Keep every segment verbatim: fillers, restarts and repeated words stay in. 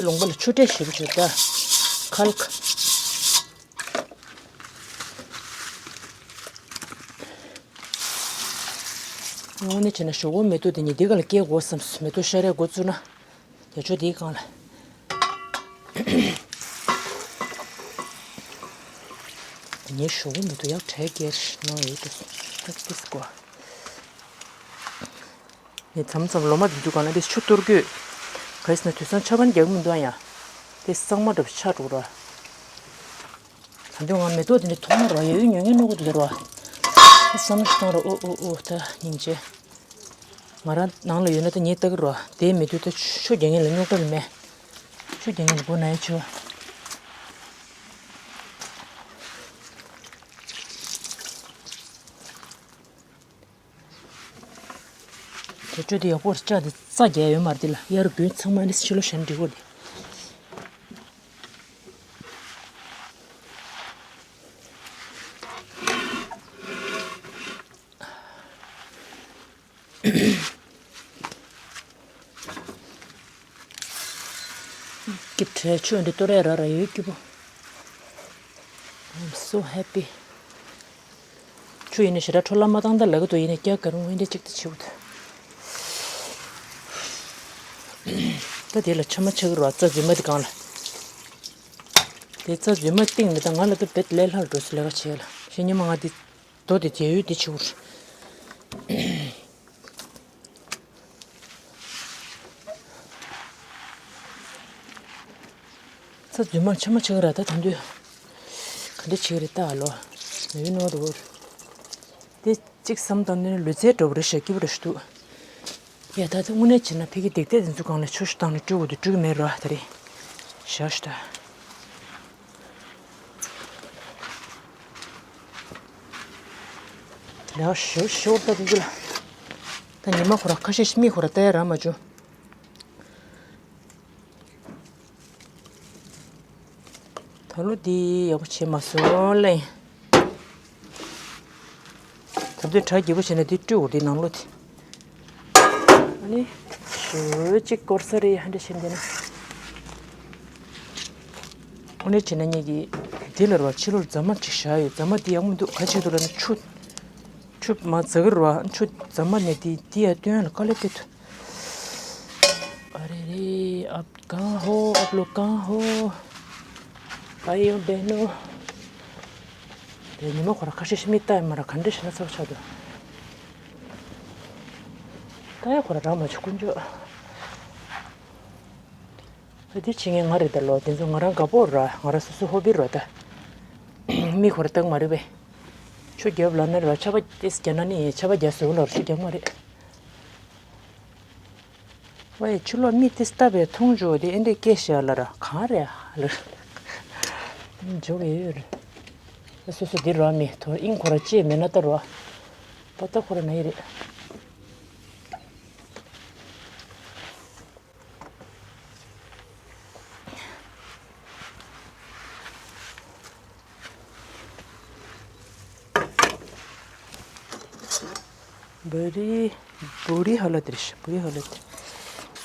ལུང་པ་ལ་ཆུ་འབྲས་ཞེ་པོ་བྱོས་ད། ཁལ་ཁ། དངོས་གནས་བྱས་ན་ཞོག་ཁོག་མེ་ཏོག་དེ་ཉིད་འདི་ག་ལ་སྐྱེ་དགོས་བསམ། མེ་ཏོག་ཤ་རས་འགོ་བཙུགས་ན། རྒྱ་ཆོ་དེའི་སྒང་ལ། ངའི་ཞོག་ཁོག་མེ་ཏོག་ཡག་གྲས་སྐྱེར་གནང་ཡོད་དུ་སོང་། ཨ་ཙི་ཙི་གོ། ངས་མཚམས་མཚམས་ལོ་མ་དེ་ཚོའི་སྒང་ལ་དེ་ཆུ་གཏོར་དགོས། ག་རེ་ཟེར་ན་དུས་སང་ཆར་པ་རྒྱག་གི་མི་འདུག་ཨ། ཡ་དེ་གཙང་མ་འདྲ་པོ་ཆགས་འགྲོ་ར། ད་དུང་ང་མེ་ཏོག་དེ་འདྲ་མཐོང་མ་ར་ཡོད་ཡོད་ཉོ་ཉོ་ནོ་གོ་དེ་ར། བསམ་བློ་ཞིག་བཏང་ར། ཨོ་ཨོ་ཨོ་ད་སྙིང་རྗེ། ང་རང་ནང་ལ་ཡོད་ན་ད་ངས་ལྟ་གི་ར། དེ་མེ་ཏོག་ད་ཆུ་རྒྱག་མཁན་ལ་རྙོག་དྲ་ལ་མེད། ཆུ་རྒྱག་མཁན་ལ་སྒོ་ན་ཡ་ཆེ་བ། དེ་སྤྲོད་དེ་ཡག་པོ་རེད། ལྕགས་དེ་རྩ་རྒྱག་ཡོད་མ་རེད། དེ་ལ་དབྱར་དགུན་ཚང་མ་ནི་ཕྱི་ལོགས་བཞག་ན་འགྲིག་གོ་དེ། སྐྱིད་བྲལ་ཆུ་འདི་གཏོར་ཡ་ར་ར་ཡོད་སྐྱིད་པོ། I'm so happy. ཆུ་ཡིན་ན་ཞེ་དྲག་འཕྲོ་བརླག་མ་བཏང་ད་ལབ་ཀྱི་འདུག་ཡིན་ན་སྐྱག་ག་རུང་འོན་ཏེ་གཅིག་ཏུ་ཆེ་བོ་འདུག་ད་དེ་ལ་ཆ་མ་ཆག་གི་རོ། རྩྭ་རྫུན་མ་དེ་སྒང་ལ། དེ་རྩྭ་རྫུན་མ་སྟེང་ནས་ད་ང་ལ་ད་བེད་ལས་སླར་འགྲོ་སི་ལས་ཀ་བྱས་ལ་ཤེས་ཉི་མ་ང་དེ་རྡོ་དེ་རྒྱལ་ཡུལ་དེ་ཆེ་བོ། རྩྭ་རྫུན་མར་ཆ་མ་ཆག་ར། ད་ད་དུས་ག་འདྲ་བྱེད་ཀྱི་རེད་ད་ལོ། ནུས་ནོར་རུ་དེ་གཅིག་བསམ་བཏང་ནས་ལུས་རྩལ་འགྲོ་བ་རེད་ཤག་སྐྱིད་པོ་རེད་ཤག་འདུག་ཡ་ད་ད་དངོས་གནས་བྱས་ན་ཕ་གི་འདེགས་སྟེགས་དེ་ཚོ་སྒང་ལ་ཆུ་ཤུ་བཏང་ནས་བཀྲུ་དགོས་འདུག་བཀྲུ་གི་མེད་ར་ད་རེད་ཤག་ཤུ་ད། ལེགས་ཤོ་ཤོ་ད་དེ་ཚོ་ལ། ད་ཉི་མ་ཁོ་ར་ཁ་ཤས་ཤིག་མིག་ཁོ་ར་ལྟ་ཡ་རག་མ་བྱུང་། ད་ལོ་འདི་ཡག་པོ་བྱས་མ་སོང་ལེ། ད་དུང་གྲ་རྒྱས་པོ་བྱས་ན་འདི་བཀྲུས་འོ་འདི་ནང་ལོགས་དེ། ཨ་ནི། ཞོ་གཅིག་སྐོར་ས་རེད་ཧ་འདྲ་བྱས་འདི་ན། ཨ་ནི་བྱས་ན་ངེད་ཀྱི་འདི་ལ་རོ་ཕྱི་ལོར་རྫ་མ་གཅིག་བཞག་ཡོད། རྫ་མ་འདི་ཡག་མི་འདུག་ག་ཅིག་འདུག་ལབ་ན་ཆུ། ཆུ་མ་ཟ་གི་རོ། ཆུ་རྫ་མ་ནས་འདི་འདི་ཡ་སྟོན་ལ་དཀའ་ལས་སྤྲད་ཐུབ། अरे रे, अब कहाँ हो, आप लोग कहाँ हो? भाइयों, बहनों। དེ་ཉི་མ་ཁོ་ར་ཁ་ཤས་ཤིག་མིག་ལྟ་ཡ་མ་ར་ག་འདྲ་ཞིག་ན་ཚ་བ་ཆགས་འདུག་ལྟ་ཡ་ཁོ་ར་རག་མ་བྱུང་དཀོན་མཆོག་ཨ་དེ་ཕྱི་ངན་ང་རེད་ད་ལོ། དེ་ཚོ་ང་རང་དགའ་པོ་ར། ང་རང་སོ་སོ་ཧོ་བི་ར་ད། མིག་ཁོ་ར་ལྟ་གི་མ་རེད་པས། ཆུ་རྒྱབ་ལ་ན་ར་ཆར་པ་ཏིས་རྒྱག་ན་ནི་ཆར་པ་རྒྱག་ཟེར་བ་ལ་ར་ཆུ་རྒྱག་མ་རེད། ཝེ་ཕྱི་ལོགས་མི་དེ་སྟབས་པའི་མཐོང་འཇོག་དེ་ཨེ་འདྲས་སྐད་བཤད་ལ་ར་གང་རེད་ལ་ར། འཇོག་གི་ཡོད་རེད། སོ་སོ་འདི་ར་མི་ཐོ་ཨིན་ཁོ་ར་ཅེས་མེད་ན་ལྟ་ར། པ་ཏ་ཁོ་ར་ན་ཡི་རེད། བུ་རི་བུ་རི་ཧ་ལ་དེ་རེད། བུ་རི་ཧ་ལ་དེ།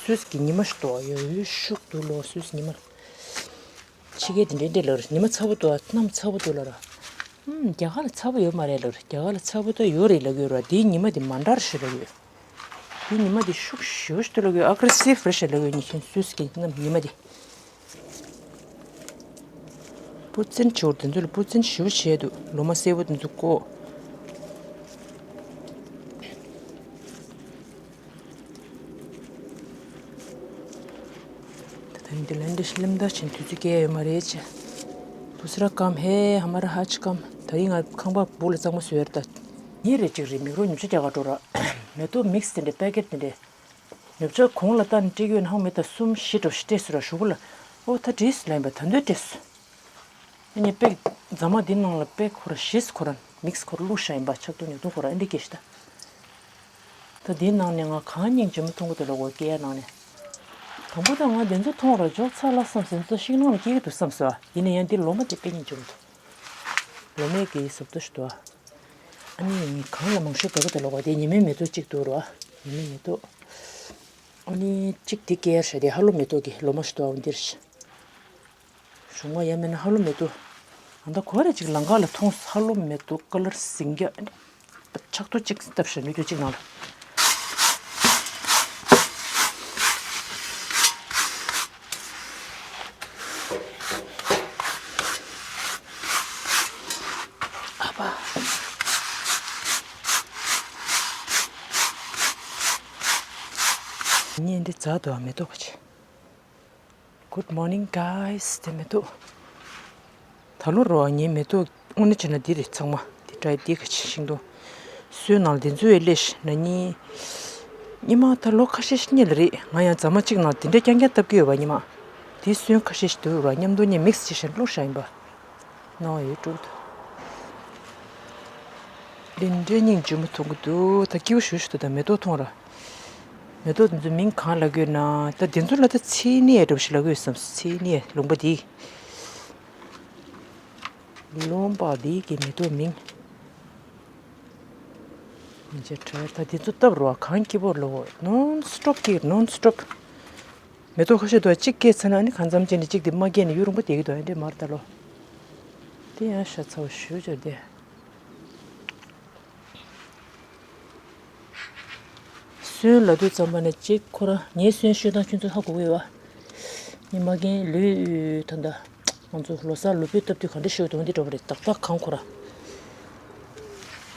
སུས་ཀྱི་ཉི་མ་ཞིག་ཏོ་ཡོད་ཤུག་ཏུ་ལོ་སུས་ཉི་མ། ཕྱི་རྒྱལ་དེ་འདྲའི་འདྲ་ལ་ར་ཉི་མ་ཚ་པོ་འདུག་གནམ་ཚ་པོ་འདུག་ལ་ར། ཨུམ་རྒྱ་གར་ལ་ཚ་པོ་ཡོད་མ་རེད་ལ་ར། རྒྱ་གར་ལ་ཚ་པོ་ད་ཡོད་རེད་ལ་གི་ར། དེའི་ཉི་མ་དེ་མ་འདྲ་ཞིག་ལ་ཡོད། དེའི་ཉི་མ་དེ་ཤུགས་ཞེ་པོ་ཞིག་ཏུ་ལ་གི་ཨ་གྷ་རེ་སིབ་རེད་ཞིག་ལ་གི་ཉི་ཁྱོད་སུས་ཀྱི་གནམ་ཉི་མ་དེ། སྤུ་ཙན་ཆེ་བོ་དེ་ཚོ་ལ་སྤུ་ཙན་ཞེ་པོ་བྱས་འདུག་ལོ་མ་སེར་པོ་དེ་ཚོ་བཀོག་ད་ནི་འདི་ལན་འདི་ལིམ་ད་ཆེན་དུས་ཚོད་སྐྱེལ་ཡོད་མ་རེད་ཅེ། دوسرا کام ہے ہمارا، حج کام. ད་ཡིན་ང་ཁང་པ་སྦུག་ལ་གཙང་མ་བཟོས་ཡོད་རེད་ད། ཉིན་རེ་གཅིག་རེད་མིག་རོ་ཉོ་ཆ་རྒྱག་ག་འགྲོ་ར། མེ་ཏོག་མིག་སི་དེ་འདྲས་པེ་ཀེ་ཊི་དེ་འདྲས། ཉོ་ཆ་གོང་ལ་བཏང་ནས་སྤྲད་ཀྱི་ཡོད་ན་ཧང་མེད་ད་གསུམ་བཞི་འགྲོ་ཞིག་སྤྲད་སོང་ར་གཞུག་གུ་ལ། ཨོ་ད་བྲིས་སུ་ལ་ཡིན་པ་ད་འདོད་སྤྲད་སོང་། ཨ་ནི་པེག་རྫ་མ་འདི་ནང་ལ་པེག་ཁོ་ར་བཞི་ཁོ་ར་མིག་སི་ཁོ་ར་བླུགས་བཞག་ཡིན་པ་ཆག་ཏུ་ཉོ་ཐུང་ཁོ་ར་ཨེ་འདྲ་སྐྱེས་ཤི་ད། ད་འདིའི་ནང་ནས་ང་གང་སྙིང་རྗེ་མོ་མཐོང་གི་འདུག་ལ་འོ་སྐྱེ་ཡ་ནང་ནས། དང་པོ་ད་ང་འདི་ཚོ་མཐོང་ར་འཇོག་ཚར་ལ་བསམ་སོང་ཚོ་ཤིང་ནང་ལ་སྐྱེ་གི་འདུག་བསམ་སོང་། ཡིན་ན་ཡང་འདི་ལོ་མ་དེ་དཔེ་སྙིང་རྗེ་མོ་འདུག་ལོ་མའི་སྐྱེ་ཡི་ཟབ་ཏུ་ཞིག་འདུག་ཨ་ནི་གང་ལ་མང་ཤོས་འདུག་གི་འདུག་ལ་འོ་དེ་ཉི་མའི་མེ་ཏོག་གཅིག་འདུག་ར། ཉི་མའི་མེ་ཏོག་ཨ་ནི་གཅིག་དེ་སྐྱེལ་ཤ་དེ་ཧ་ལོ་མེ་ཏོག་གི་ལོ་མ་ཞིག་ཏུ་འོང་འདིར་ཤ། གཞུང་མ་ཡ་མེད་ན་ཧ་ལོ་མེ་ཏོག་ཨ་ད་གོ་རེ་གཅིག་ལང་ཀ་ལ་མཐོང་ཧ་ལོ་མེ་ཏོག་ཀ་ལར་ཟིང་རྒྱ། ཨ་ནི་ཕྱག་ཏོ་གཅིག་བཏབ་ཤ་ནུས་རྒྱུ་གཅིག་ནང་ལ། ཨ་ཕ། ངས་འདི་ཛ་དུ་ཨ་མེ་ཏོག་ག་ཆེ། Good morning guys. དེ་མེ་ཏོག་ད་ལོ་རོ་ངའི་མེ་ཏོག་དངོས་གནས་བྱས་ན་འདི་རེད་ཚང་མ། འདི་དྲ་འདི་ག་ཆེ་ཤིང་ཏོ། སོའི་ནང་འདི་ཚོའི་ལས་ན་ནི། ཉི་མ་ད་ལོ་ཁ་ཤས་ཤིག་རྙེད་ལ་རེད། ང་ཡང་རྫ་མ་གཅིག་ནང་འདི་འདྲ་རྐྱང་རྐྱང་བཏབ་ཀྱི་ཡོད་པ་ཉི་མ། དེའི་སོན་ཁ་ཤས་ཤིག་འདུག་ར་མཉམ་དུ་ནས་མིག་སི་བྱས་ཤིང་བླུགས་ཤ་ཡིན་པ། ནོ་ཡོད་འགྲོ་འདུག་འདི་འདྲའི་སྙིང་རྗེ་མོ་མཐོང་གི་འདུག་ད་སྐྱིད་པོ་ཞུ་ཞུ་འདུག་ད་མེ་ཏོག་མཐོང་ར། མེ་ཏོག་དེ་ཚོའི་མིང་གང་ལབ་དགོས་ན། ད་དེ་ཚོ་ལ་ད་ཚི་ནི་ཡ་འགྲོ་ཞིག་ལབ་དགོས་བསམ། ཚི་ནི་ཡ་ལུང་པ་འདི། ལུང་པ་འདི་གི་མེ་ཏོག་མིང་། མི་འཇེ་ཁྲ་ད་དེ་ཚོ་སྟབས་རོ་གང་སྐྱིད་པོ་ལོ། ནོན་སི་ཊོབ་ཀྱི་ནོན་སི་ཊོབ། མེ་ཏོག་ཁ་ཤས་འདུག་གཅིག་སྐྱེས་ཚར་ན་ནི་གང་འཚམ་ཅན་ནི་གཅིག་དེ་མ་སྐྱེས་ནས་ཡུན་རིང་པོ་བསྡད་ཀྱི་འདུག་ཨ་འདྲས་མར་ད་ལོ། དེ་ཡང་ཤ་ཚ་བོ་ཞུ་བྱར་བསྡད། སོན་ལབ་དུས་ཙམ་པ་ནས་གཅིག་ཁོ་རང་ངའི་སོན་བཤོས་སྟངས་ཁྱོད་ཚོ་ཧ་གོ་གི་ཡོད་པ། ངའི་མ་རྒན་ལུས་ད་ལྟ་ང་ཚོ་ལོ་གསར་ལོ་ཕུད་བཏབ་དུས་ག་འདྲ་བཤོས་འདུག་འདི་འདྲ་པོ་རེད། ཏག་ཏག་གང་ཁོ་ར།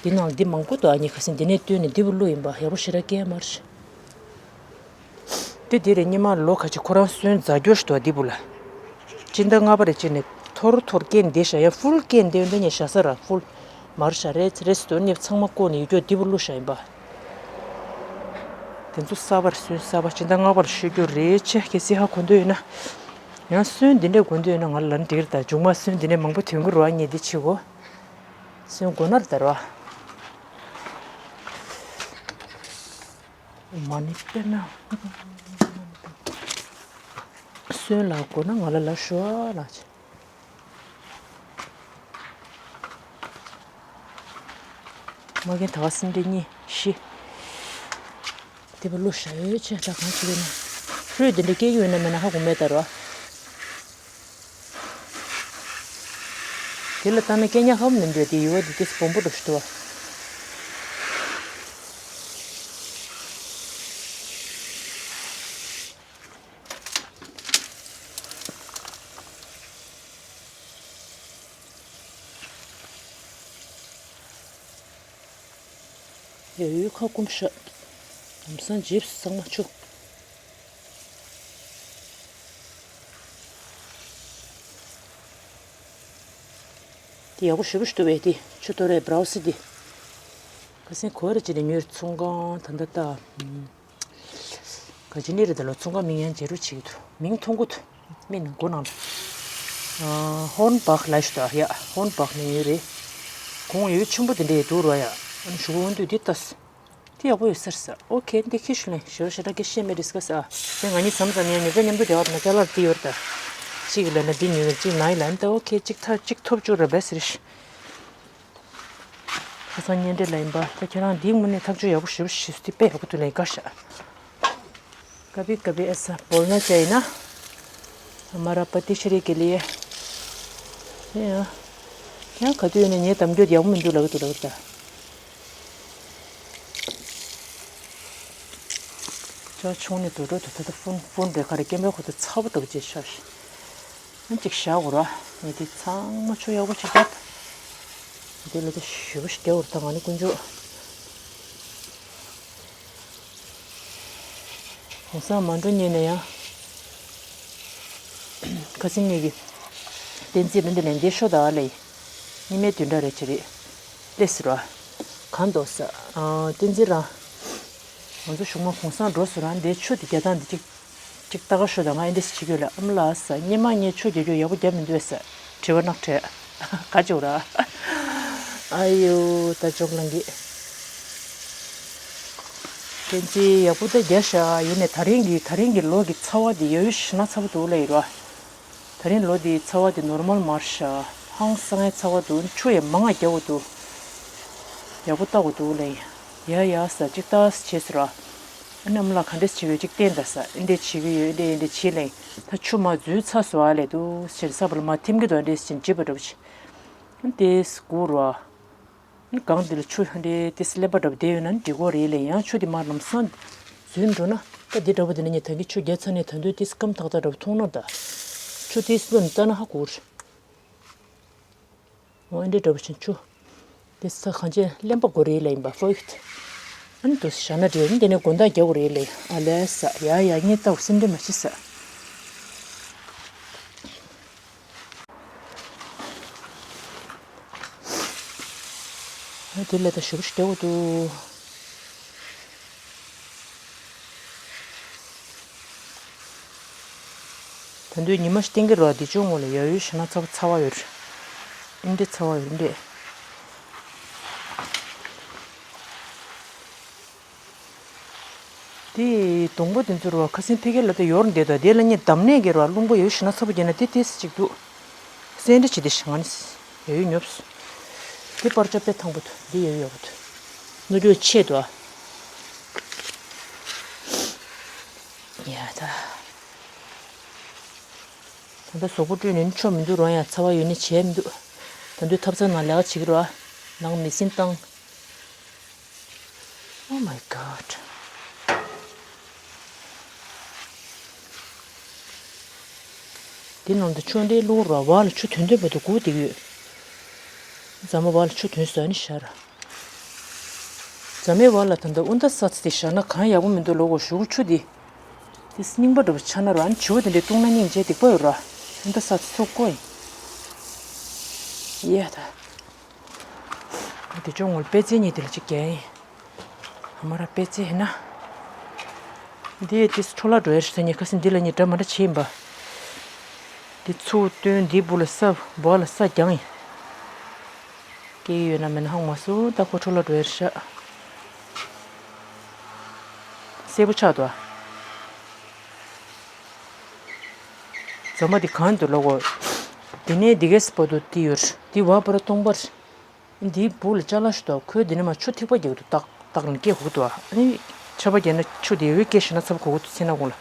འདི་ནང་འདི་མང་པོ་འདུག་ཨ་ནི་ཁ་སང་འདི་ནས་བཏོན་ནས་འདི་བུ་བླུགས་ཡིན་པ། ཡག་པོ་ཞེ་དྲག་སྐྱེས་མ་རེད། དེ་དེ་རེད། སྙེ་མ་ལོ་ཁ་ཅིག་ཁོ་རང་སོན་རྫ་སྐྱོར་ཞིག་འདུག་འདི་བུ་ལ། སྤྱི་ཟླ་ལྔ་པ་རེ་ཅིག་ནས་ཐོར་ཐོར་སྐྱེས་བསྡད་ཤག་ཡང་ཕུལ་སྐྱེས་བསྡད་འདི་ནས་ཤ་ས་ར་ཕུལ། མར་ཤ་རེད་རེད་སི་དོན་ནི་ཚང་མ་བཀོག་ནས་ཡོད་སྐྱོ་འདི་བུ་བླུགས་ཤ་ཡིན་པ། དེ་ཚོ་ས་བར་སོན་ས་བར་སྤྱི་ཟླ་ལྔ་པར་ཤོད་རྒྱུ་རེད་ཆེ། གལ་སྲིད་ཧ་གོ་འདོད་ཡོད་ན། ཡང་སོན་འདི་འདྲས་དགོས་འདོད་ཡོད་ན་ང་ལ་ལན་འདིར་ད་མཇུག་མ་སོན་འདི་འདྲས་མང་པོ་ཐོན་གི་རོ་ཨ་ངས་འདི་བྱེད་གོ། སོན་དགོས་ན་ར་ད་རོ། མ་ཎི་དཔེར་ན། སོན་ལ་དགོས་ན་ང་ལ་ལ་ཞུ་ཨ་ལགས། མ་རྒན་ད་ག་སེ་འདྲ་གཉིས་བཞི། དེ་བ་ལོ་ཞ་ཡོད་ཆེ་ད་གང་བྱེད་ཀྱི་ན། ཧྲུལ་དེ་འདྲ་སྐྱེ་གི་ཡོད་ན་མེད་ན་ཧ་གོ་མེད་ད་རོ། དེ་ལ་ལྟ་ན་སྐད་ཉག་ཧམ་མི་འདུག་དེ་ཡུ་བ་དེ་ཏིས་སྦོམ་པོ་འགྲོ་ཞིག་འདུག་བ། ཡ་ཡུལ་ཁ་སྐུམ་ཤ། ལམ་སང་ཇིབས་གཙང་མ་ཆུ། དེ་ཡག་པོ་ཞེ་པོ་ཞིག་འདུག་བས་དེ་ཆུ་གཏོར་རས་བྲའོ་སི་དེ། ཁ་སེང་གོ་རེ་ཅི་ནས་ཉོས་ཚོང་ཁང་ད་ད་ལྟ། ག་ཅི་ནས་རེད་ད་ལོ་ཚོང་ཁང་མིང་ཡང་བརྗེ་རུ་བྱེད་ཀྱི་འདུག་མིང་མཐོང་གི་འདུག་མི་ནང་སྒོ་ནང་ལ། ཧོན་བག་ལ་ཞུ་ད་ཡ་ཧོན་བག་ནས་ཡོད་རེད། གོང་ཡོད་ཆེན་པོ་དེ་འདྲས་འདུག་རོ་ཡ། ཨ་ནི་ཞུ་གོ་འོན་དུས་འདི་ལྟ། དེ་ཡག་པོ་ཡོད་ཟེར་ས། ཨོ་ཁེ་འདི་ཁྱི་ཞུ་ལེན་ཞོ་ཞེ་དྲག་གི་ཤེས་མེད་རེད་ས་ས། དེ་ང་གཉིས་མཚམས་མཚམས་ཡང་ཉོ་ཆ་མཉམ་དུ་བསྡད་པ་ན་ཅ་ལག་དེ་ཡོད་རེད་ད། གཅིག་ལ་ན་འདི་ཉོས་ན་གཅིག་ན་ཡི་ལ་ནི་ད་ཨོ་ཁེ་གཅིག་ཐ་གཅིག་ཐོབ་བཅུག་ར་བས་ཟེར་ཤི། ཁ་སང་བརྙན་འཕྲིན་ལ་ཡིན་པ་ད་ཁྱེད་རང་འདིའི་ངོས་ནས་ཐག་གཅོད་ཡག་པོ་ཞེ་པོ་ཞིག་དེ་དཔེ་ཡག་པོ་འདུག་ལེན་དགའ་ཤག Kabhi kabhi aisa bolna chahiye na, hamara pati shri ke liye. ཡ། ཡང་ག་དུས་ཡིན་ན་ངའི་གཏམ་རྒྱུད་ཡག་པོ་མི་འདུག་ལབ་ཀྱི་འདུག་ལབ་ཀྱི་ད། ཅག་ཆུང་ནས་དུད་འགྲོ་དུ་ད་ལྟ་ཕུན་ཕུན་རེ་ཁ་རེ་སྐྱེ་མེད་ཁོ་ད་ཚ་པོ་འདྲ་པོ་ཅིག་ཤར། ཨ་ཅིག་བཞག་གོ་ར། ངས་དེ་ཚང་མ་ཆུ་ཡག་པོ་ཅིག་བརྒྱབ། དེ་ལ་དེ་ཞེ་པོ་ཞིག་རྒྱག་གོ་ར་ད་ང་ནི་དཀོན་མཆོག་གོང་ས་མ་འགྲོ་ཉེ་ན་ཡང་། ཁ་སང་ངེད་ཀྱི་བསྟན་འཛིན་རེད་འདི་ལན་འདི་ཤོ་ད་ལེ། ཉི་མའི་བདུན་ཕྲག་རེ་ཅི་རེད། ལས་སུ་ར། གང་འདོགས་ས། བསྟན་འཛིན་རང་། ང་ཚོ་གཞུག་མ་གུང་སེང་འགྲོ་སོང་རང་འདི་ཆུ་འདི་རྒྱ་ཐང་འདི་གཅིག་གཅིག་ལྟ་ག་ཤོ་ད་ང་ཨེ་འདྲས་བྱེད་དགོས་ལ་ཨམ་ལགས་ས་སྙེ་མ་ངས་ཆུ་རྒྱག་རྒྱུ་ཡག་པོ་རྒྱབ་མི་འདུག་ས། དྲི་བ་ནག་བྲལ། ག་ཅོག་ར། ཨ་ཡོ་ད་ཅོག་ལང་གི་བསྟན་འཛིན་ཡག་པོ་ད་རྒྱ་ཤ་ཡིན་ནས་ད་རིང་གི་ད་རིང་གི་ལོ་གི་ཚ་བ་འདི་ཡོད་ཡོད་ཤི་ན་ཚ་པོ་འདུག་ལ་ཡིན་ར། ད་རིང་ལོ་འདིའི་ཚ་བ་འདི་ནོར་མལ་མ་རེད་ཤག་ཧང་སང་ངའི་ཚ་བ་འདུག་ཆུ་ཡང་མང་ང་རྒྱག་གི་འདུག་ཡག་པོ་ལྟ་དགོས་འདུག་ལེ། ཡ་ཡ་ས་གཅིག་ལྟ་བྱས་ཟེར་ར། ཨ་ནམ་ལ་ག་འདྲས་བྱེད་ཡོད་ཅིག་བསྟན་ད་ས་འདི་འདྲས་བྱེད་ཀྱི་ཡོད་འདི་འདྲས་བྱེད་ལེ། ད་ཆུ་མ་འཛུལ་ཚ་སོ་ཨ་ལེ་དུ་ཕྱིར་ས་བུལ་མ་ཐིམ་གི་དོ་འདྲས་ཕྱིན་འཇིབ་པ་འགྲོ་ཕྱི། ཨ་དེས་སྒུར་བ། གང་འདི་ལ་ཆུ་འདྲས་དེས་ཀླད་པ་འགྲོ་བསྡད་ཡོད་ན་འགྲིག་གོ་རེད་ལེ། ཡང་ཆུ་དེ་མ་ལམ་སང་འཛུལ་འགྲོ་ན་ད་འདི་འདྲ་བོ་དེ་ནས་ངས་ད་གི་ཆུ་རྒྱ་ཚ་ནས་ད་འདོད་དེས་སྐམ་ཐག་ཐག་འདྲ་བོ་མཐོང་ན་ད་ཆུ་དེས་བླུན་ལྟ་ན་ཧ་གོ་རེད། འོ་འདི་འདྲ་བོ་ཕྱིན་ཆུ། དེ་ས་གང་ཅན་གླེན་པ་དགོས་རེད་ལ་ཡིན་པ་ཕོ་ཡིག་ཨ་ནི་དུ་བཞག་ན་འདྲེ་ཡིན་དེ་ནས་དགོན་བདག་རྒྱག་དགོས་རེད་ལ་ཡིན། ཨ་ལས་ས་ཡ་ཡ་ངས་ལྟ་བ་སེམས་ཁྲལ་མ་བྱེད་ས། ཨ་དེ་ལ་ད་ཞུ་བ་ཞིག་རྒྱག་དགོས་འདུག་ད་དུང་ཉི་མ་ཤི་སྟེང་གི་རོ་འདི་ཅུང་ངོ་ལ་ཡ་ཡོད་ཤི་ན་ཚ་བ་ཚ་བ་ཡོད་རེད། འདི་ཚ་བ་ཡོད་རེད། འདི་སྡོང་པོ་འདི་ཚོ་རོ་ཁ་སེང་ཕི་གེ་ལ་ད་ཡོར་འདི་དང་འདི་ལ་ཉེ་འདམ་ནས་གི་རོ་རླུང་པོ་ཡ་ཡོད་ཤི་ན་ཚ་བ་རྒྱ་ན་འདི་ཏེ་སི་ཅིག་འདུག་སེན་འདྲ་ཆེ་དེ་ཤི་ང་ནི་ཡ་ཡོད་ཉོབ་སོ། འདི་པར་ཅ་དཔེ་ཐང་པོ་འདུག་འདི་ཡ་ཡོད་ཡོད་པོ་འདུག་སྣུ་རྒྱུ་ཆེ་འདུག་ཡ་ད། ད་ལྟ་གཟུགས་པོ་བཀྲུས་ནས་ཆོ་མི་འདུག་རོ་ཡང་ཚ་བ་ཡོད་ནི་བྱས་མི་འདུག་ད་དུང་ཐབ་ཚང་ནང་ལས་ཀ་བྱེད་ཀྱི་རོ། ནང་མེ་སྲིན་བཏང་། Oh my god. འདི་ནང་དུ་ཆོ་འདྲའི་བླུག་རོ་བ་ལ་ཆུ་དོན་དོན་པོ་དུ་སྒུག་བསྡད་ཡོད། རྫ་མ་བ་ལ་ཆུ་དོན་ཟོན་ནི་ཤར། རྫ་མའི་བ་ལ་ད་ལྟ་ཨུན་ད་ས་ཚི་དེ་བཞག་ན་གང་ཡག་པོ་མི་འདུག་ལོ་གོ་ཞུ་གུ་ཆུ་དེ། དེ་རྙིང་པ་འདྲ་པོ་ཆགས་ན་ར་ཨ་ནི་བྱིའུ་དེ་འདྲས་བཏུང་ན་སྙིང་རྗེ་སྡིག་པ་ཡོད་ར། ཨུན་ད་ས་ཚི་ཚོ་ཀོ་ཡིན། ཡ་ད། དེ་ཅོག་ངོར་པད་ཚལ་གཉིས་དེ་ལ་གཅིག་རྒྱག་ཡིན། ཨ་མ་ར་པད་ཚལ་ཡིན་ན། འདི་ཡ་ཏིས་འཕྲོ་བརླག་འགྲོ་ཡ་རེད་ཟེར་ཉེ་ཁ་སང་འདི་ལ་ཉེ་འདྲ་མ་འདྲ་བྱེད་ཡིན་པ། འདི་ཚུར་བཏོན་འདི་སྦུག་ལ་ས་འབག་ལ་ས་རྒྱང་ཡིན། སྐྱེ་ཡི་ཡོད་ན་མེད་ན་ཧང་མ་སུ་ད་ཁོ་འཕྲོ་བརླག་འགྲོ་ཡ་རེད་ཤག་སེར་པོ་ཆགས་འདུག་ཨ། རྫ་མ་འདི་གང་འདུག་ལོ་གོ། འདི་ནས་འདི་གས་སུ་བར་དུ་འདི་ཡོད་རེད་འདི་བ་པར་སྟོང་པར། འདིའི་སྦུག་ལ་ཅ་ལག་ཞིག་འདུག་ཁོས་འདི་ནས་མ་ཆུ་ཐིགས་པ་རྒྱག་འདུག་ཏག་ཏག་ནས་སྐད་ཁུག་འདུག་ཨ་ནི་ཆར་པ་བརྒྱབ་ན་ཆུ་དེ་ཡོད་སྐད་ཤི་ན་ཚ་པོ་ཁུག་འདུག་ཚེ་ན་གུང་ལ།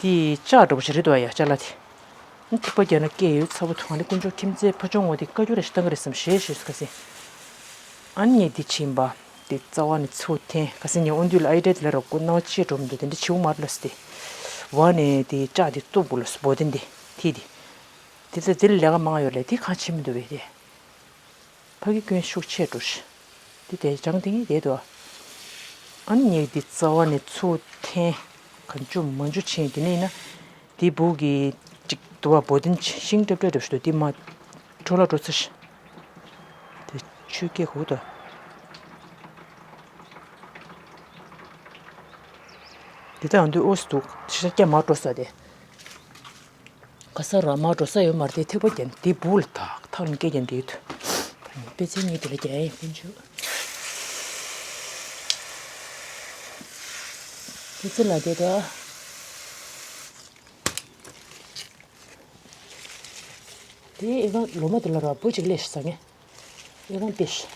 དེ་ལྕགས་འདྲ་པོ་ཞིག་རེད་འདུག་ཨ་ཡ་ཅ་ལག་དེ། ཨ་ནི་ཐིགས་པ་བརྒྱབ་ན་སྐད་ཡོད་ཚ་པོ་འདུག་ཨ་ནི་དཀོན་མཆོག་ཁྱིམ་མཚེས་ཕ་ཆུང་ངོ་དེ་བཀའ་འགྱུར་རེ་ཞིག་བཏང་གི་རེད་བསམ་ཞེས་ཞེས་སུ་ཁ་སེ། ཨ་ནི་ངས་འདི་ཕྱིན་པ། དེ་རྩ་བ་ནས་ཚུར་འཐེན་ཁ་སེ་ངས་དབོན་འདུས་ལ་ཨའི་འདྲ་དེ་ལ་རོགས་སྐུ་སྣང་བ་ཆེ་འགྲོ་མི་འདུག་དེ་འདྲ་བྱེད་དགོས་མ་རེད་ལ་སི་དེ། བ་ནས་དེ་ལྕགས་དེ་གཏུབ་དགོས་ལ་སི་འབོ་དེ་འདི་ཐིག་དེ། དེ་ཚོ་དེ་ལ་ལས་ཀ་མང་ཡོད་ལས་དེ་གང་བྱེད་མི་འདུག་བས་དེ། ཕ་གི་སྐྱོན་ཤུགས་ཆེ་འགྲོ་ཤི། དེ་དེ་བྱང་དེ་ངས་བསྡད་དོ། ཨ་ནི་ངས་འདི་རྩ་བ་ནས་ཚུར་འཐེན། གང་བྱུང་མང་བྱུང་ཕྱིན་དེ་ནས་ཡིན་ན། དེའི་སྦུག་གི་ཅིག་དུ་བ་བོ་དིན་ཤིང་ཏྲབ་ཏྲབ་ཏྲབ་ཞུ་དེ་མ། འཕྲོ་བརླག་འགྲོ་ཚར་ཤི། དེ་ཆུ་སྐྱེ་ཧུ་དོ། དེ་དང་འདུས་ཨོ་སི་འདུག་ཤི་ཤ་སྐྱ་མ་འགྲོ་ས་དེ། ག་ས་ར་མ་འགྲོ་ས་ཡོད་མ་རེད་དེ་ཐིགས་པ་རྒྱན་དེ་སྦུག་ལ་ཐག་ཐག་ལ་སྐད་རྒྱན་དེ་ཡོད། དཔེ་ཚན་གཉིས་དེ་ལ་རྒྱན་ཡིན་ཀུན་ཆུ། དེ་ཚེ་ལ་དེ་ད། དེ་ཨེ་ཀ་ལོ་མ་དེ་ལ་ར་བུ་གཅིག་ལས་ཤི་ས་ངས། ཨེ་ཀ་པེ་ཤི།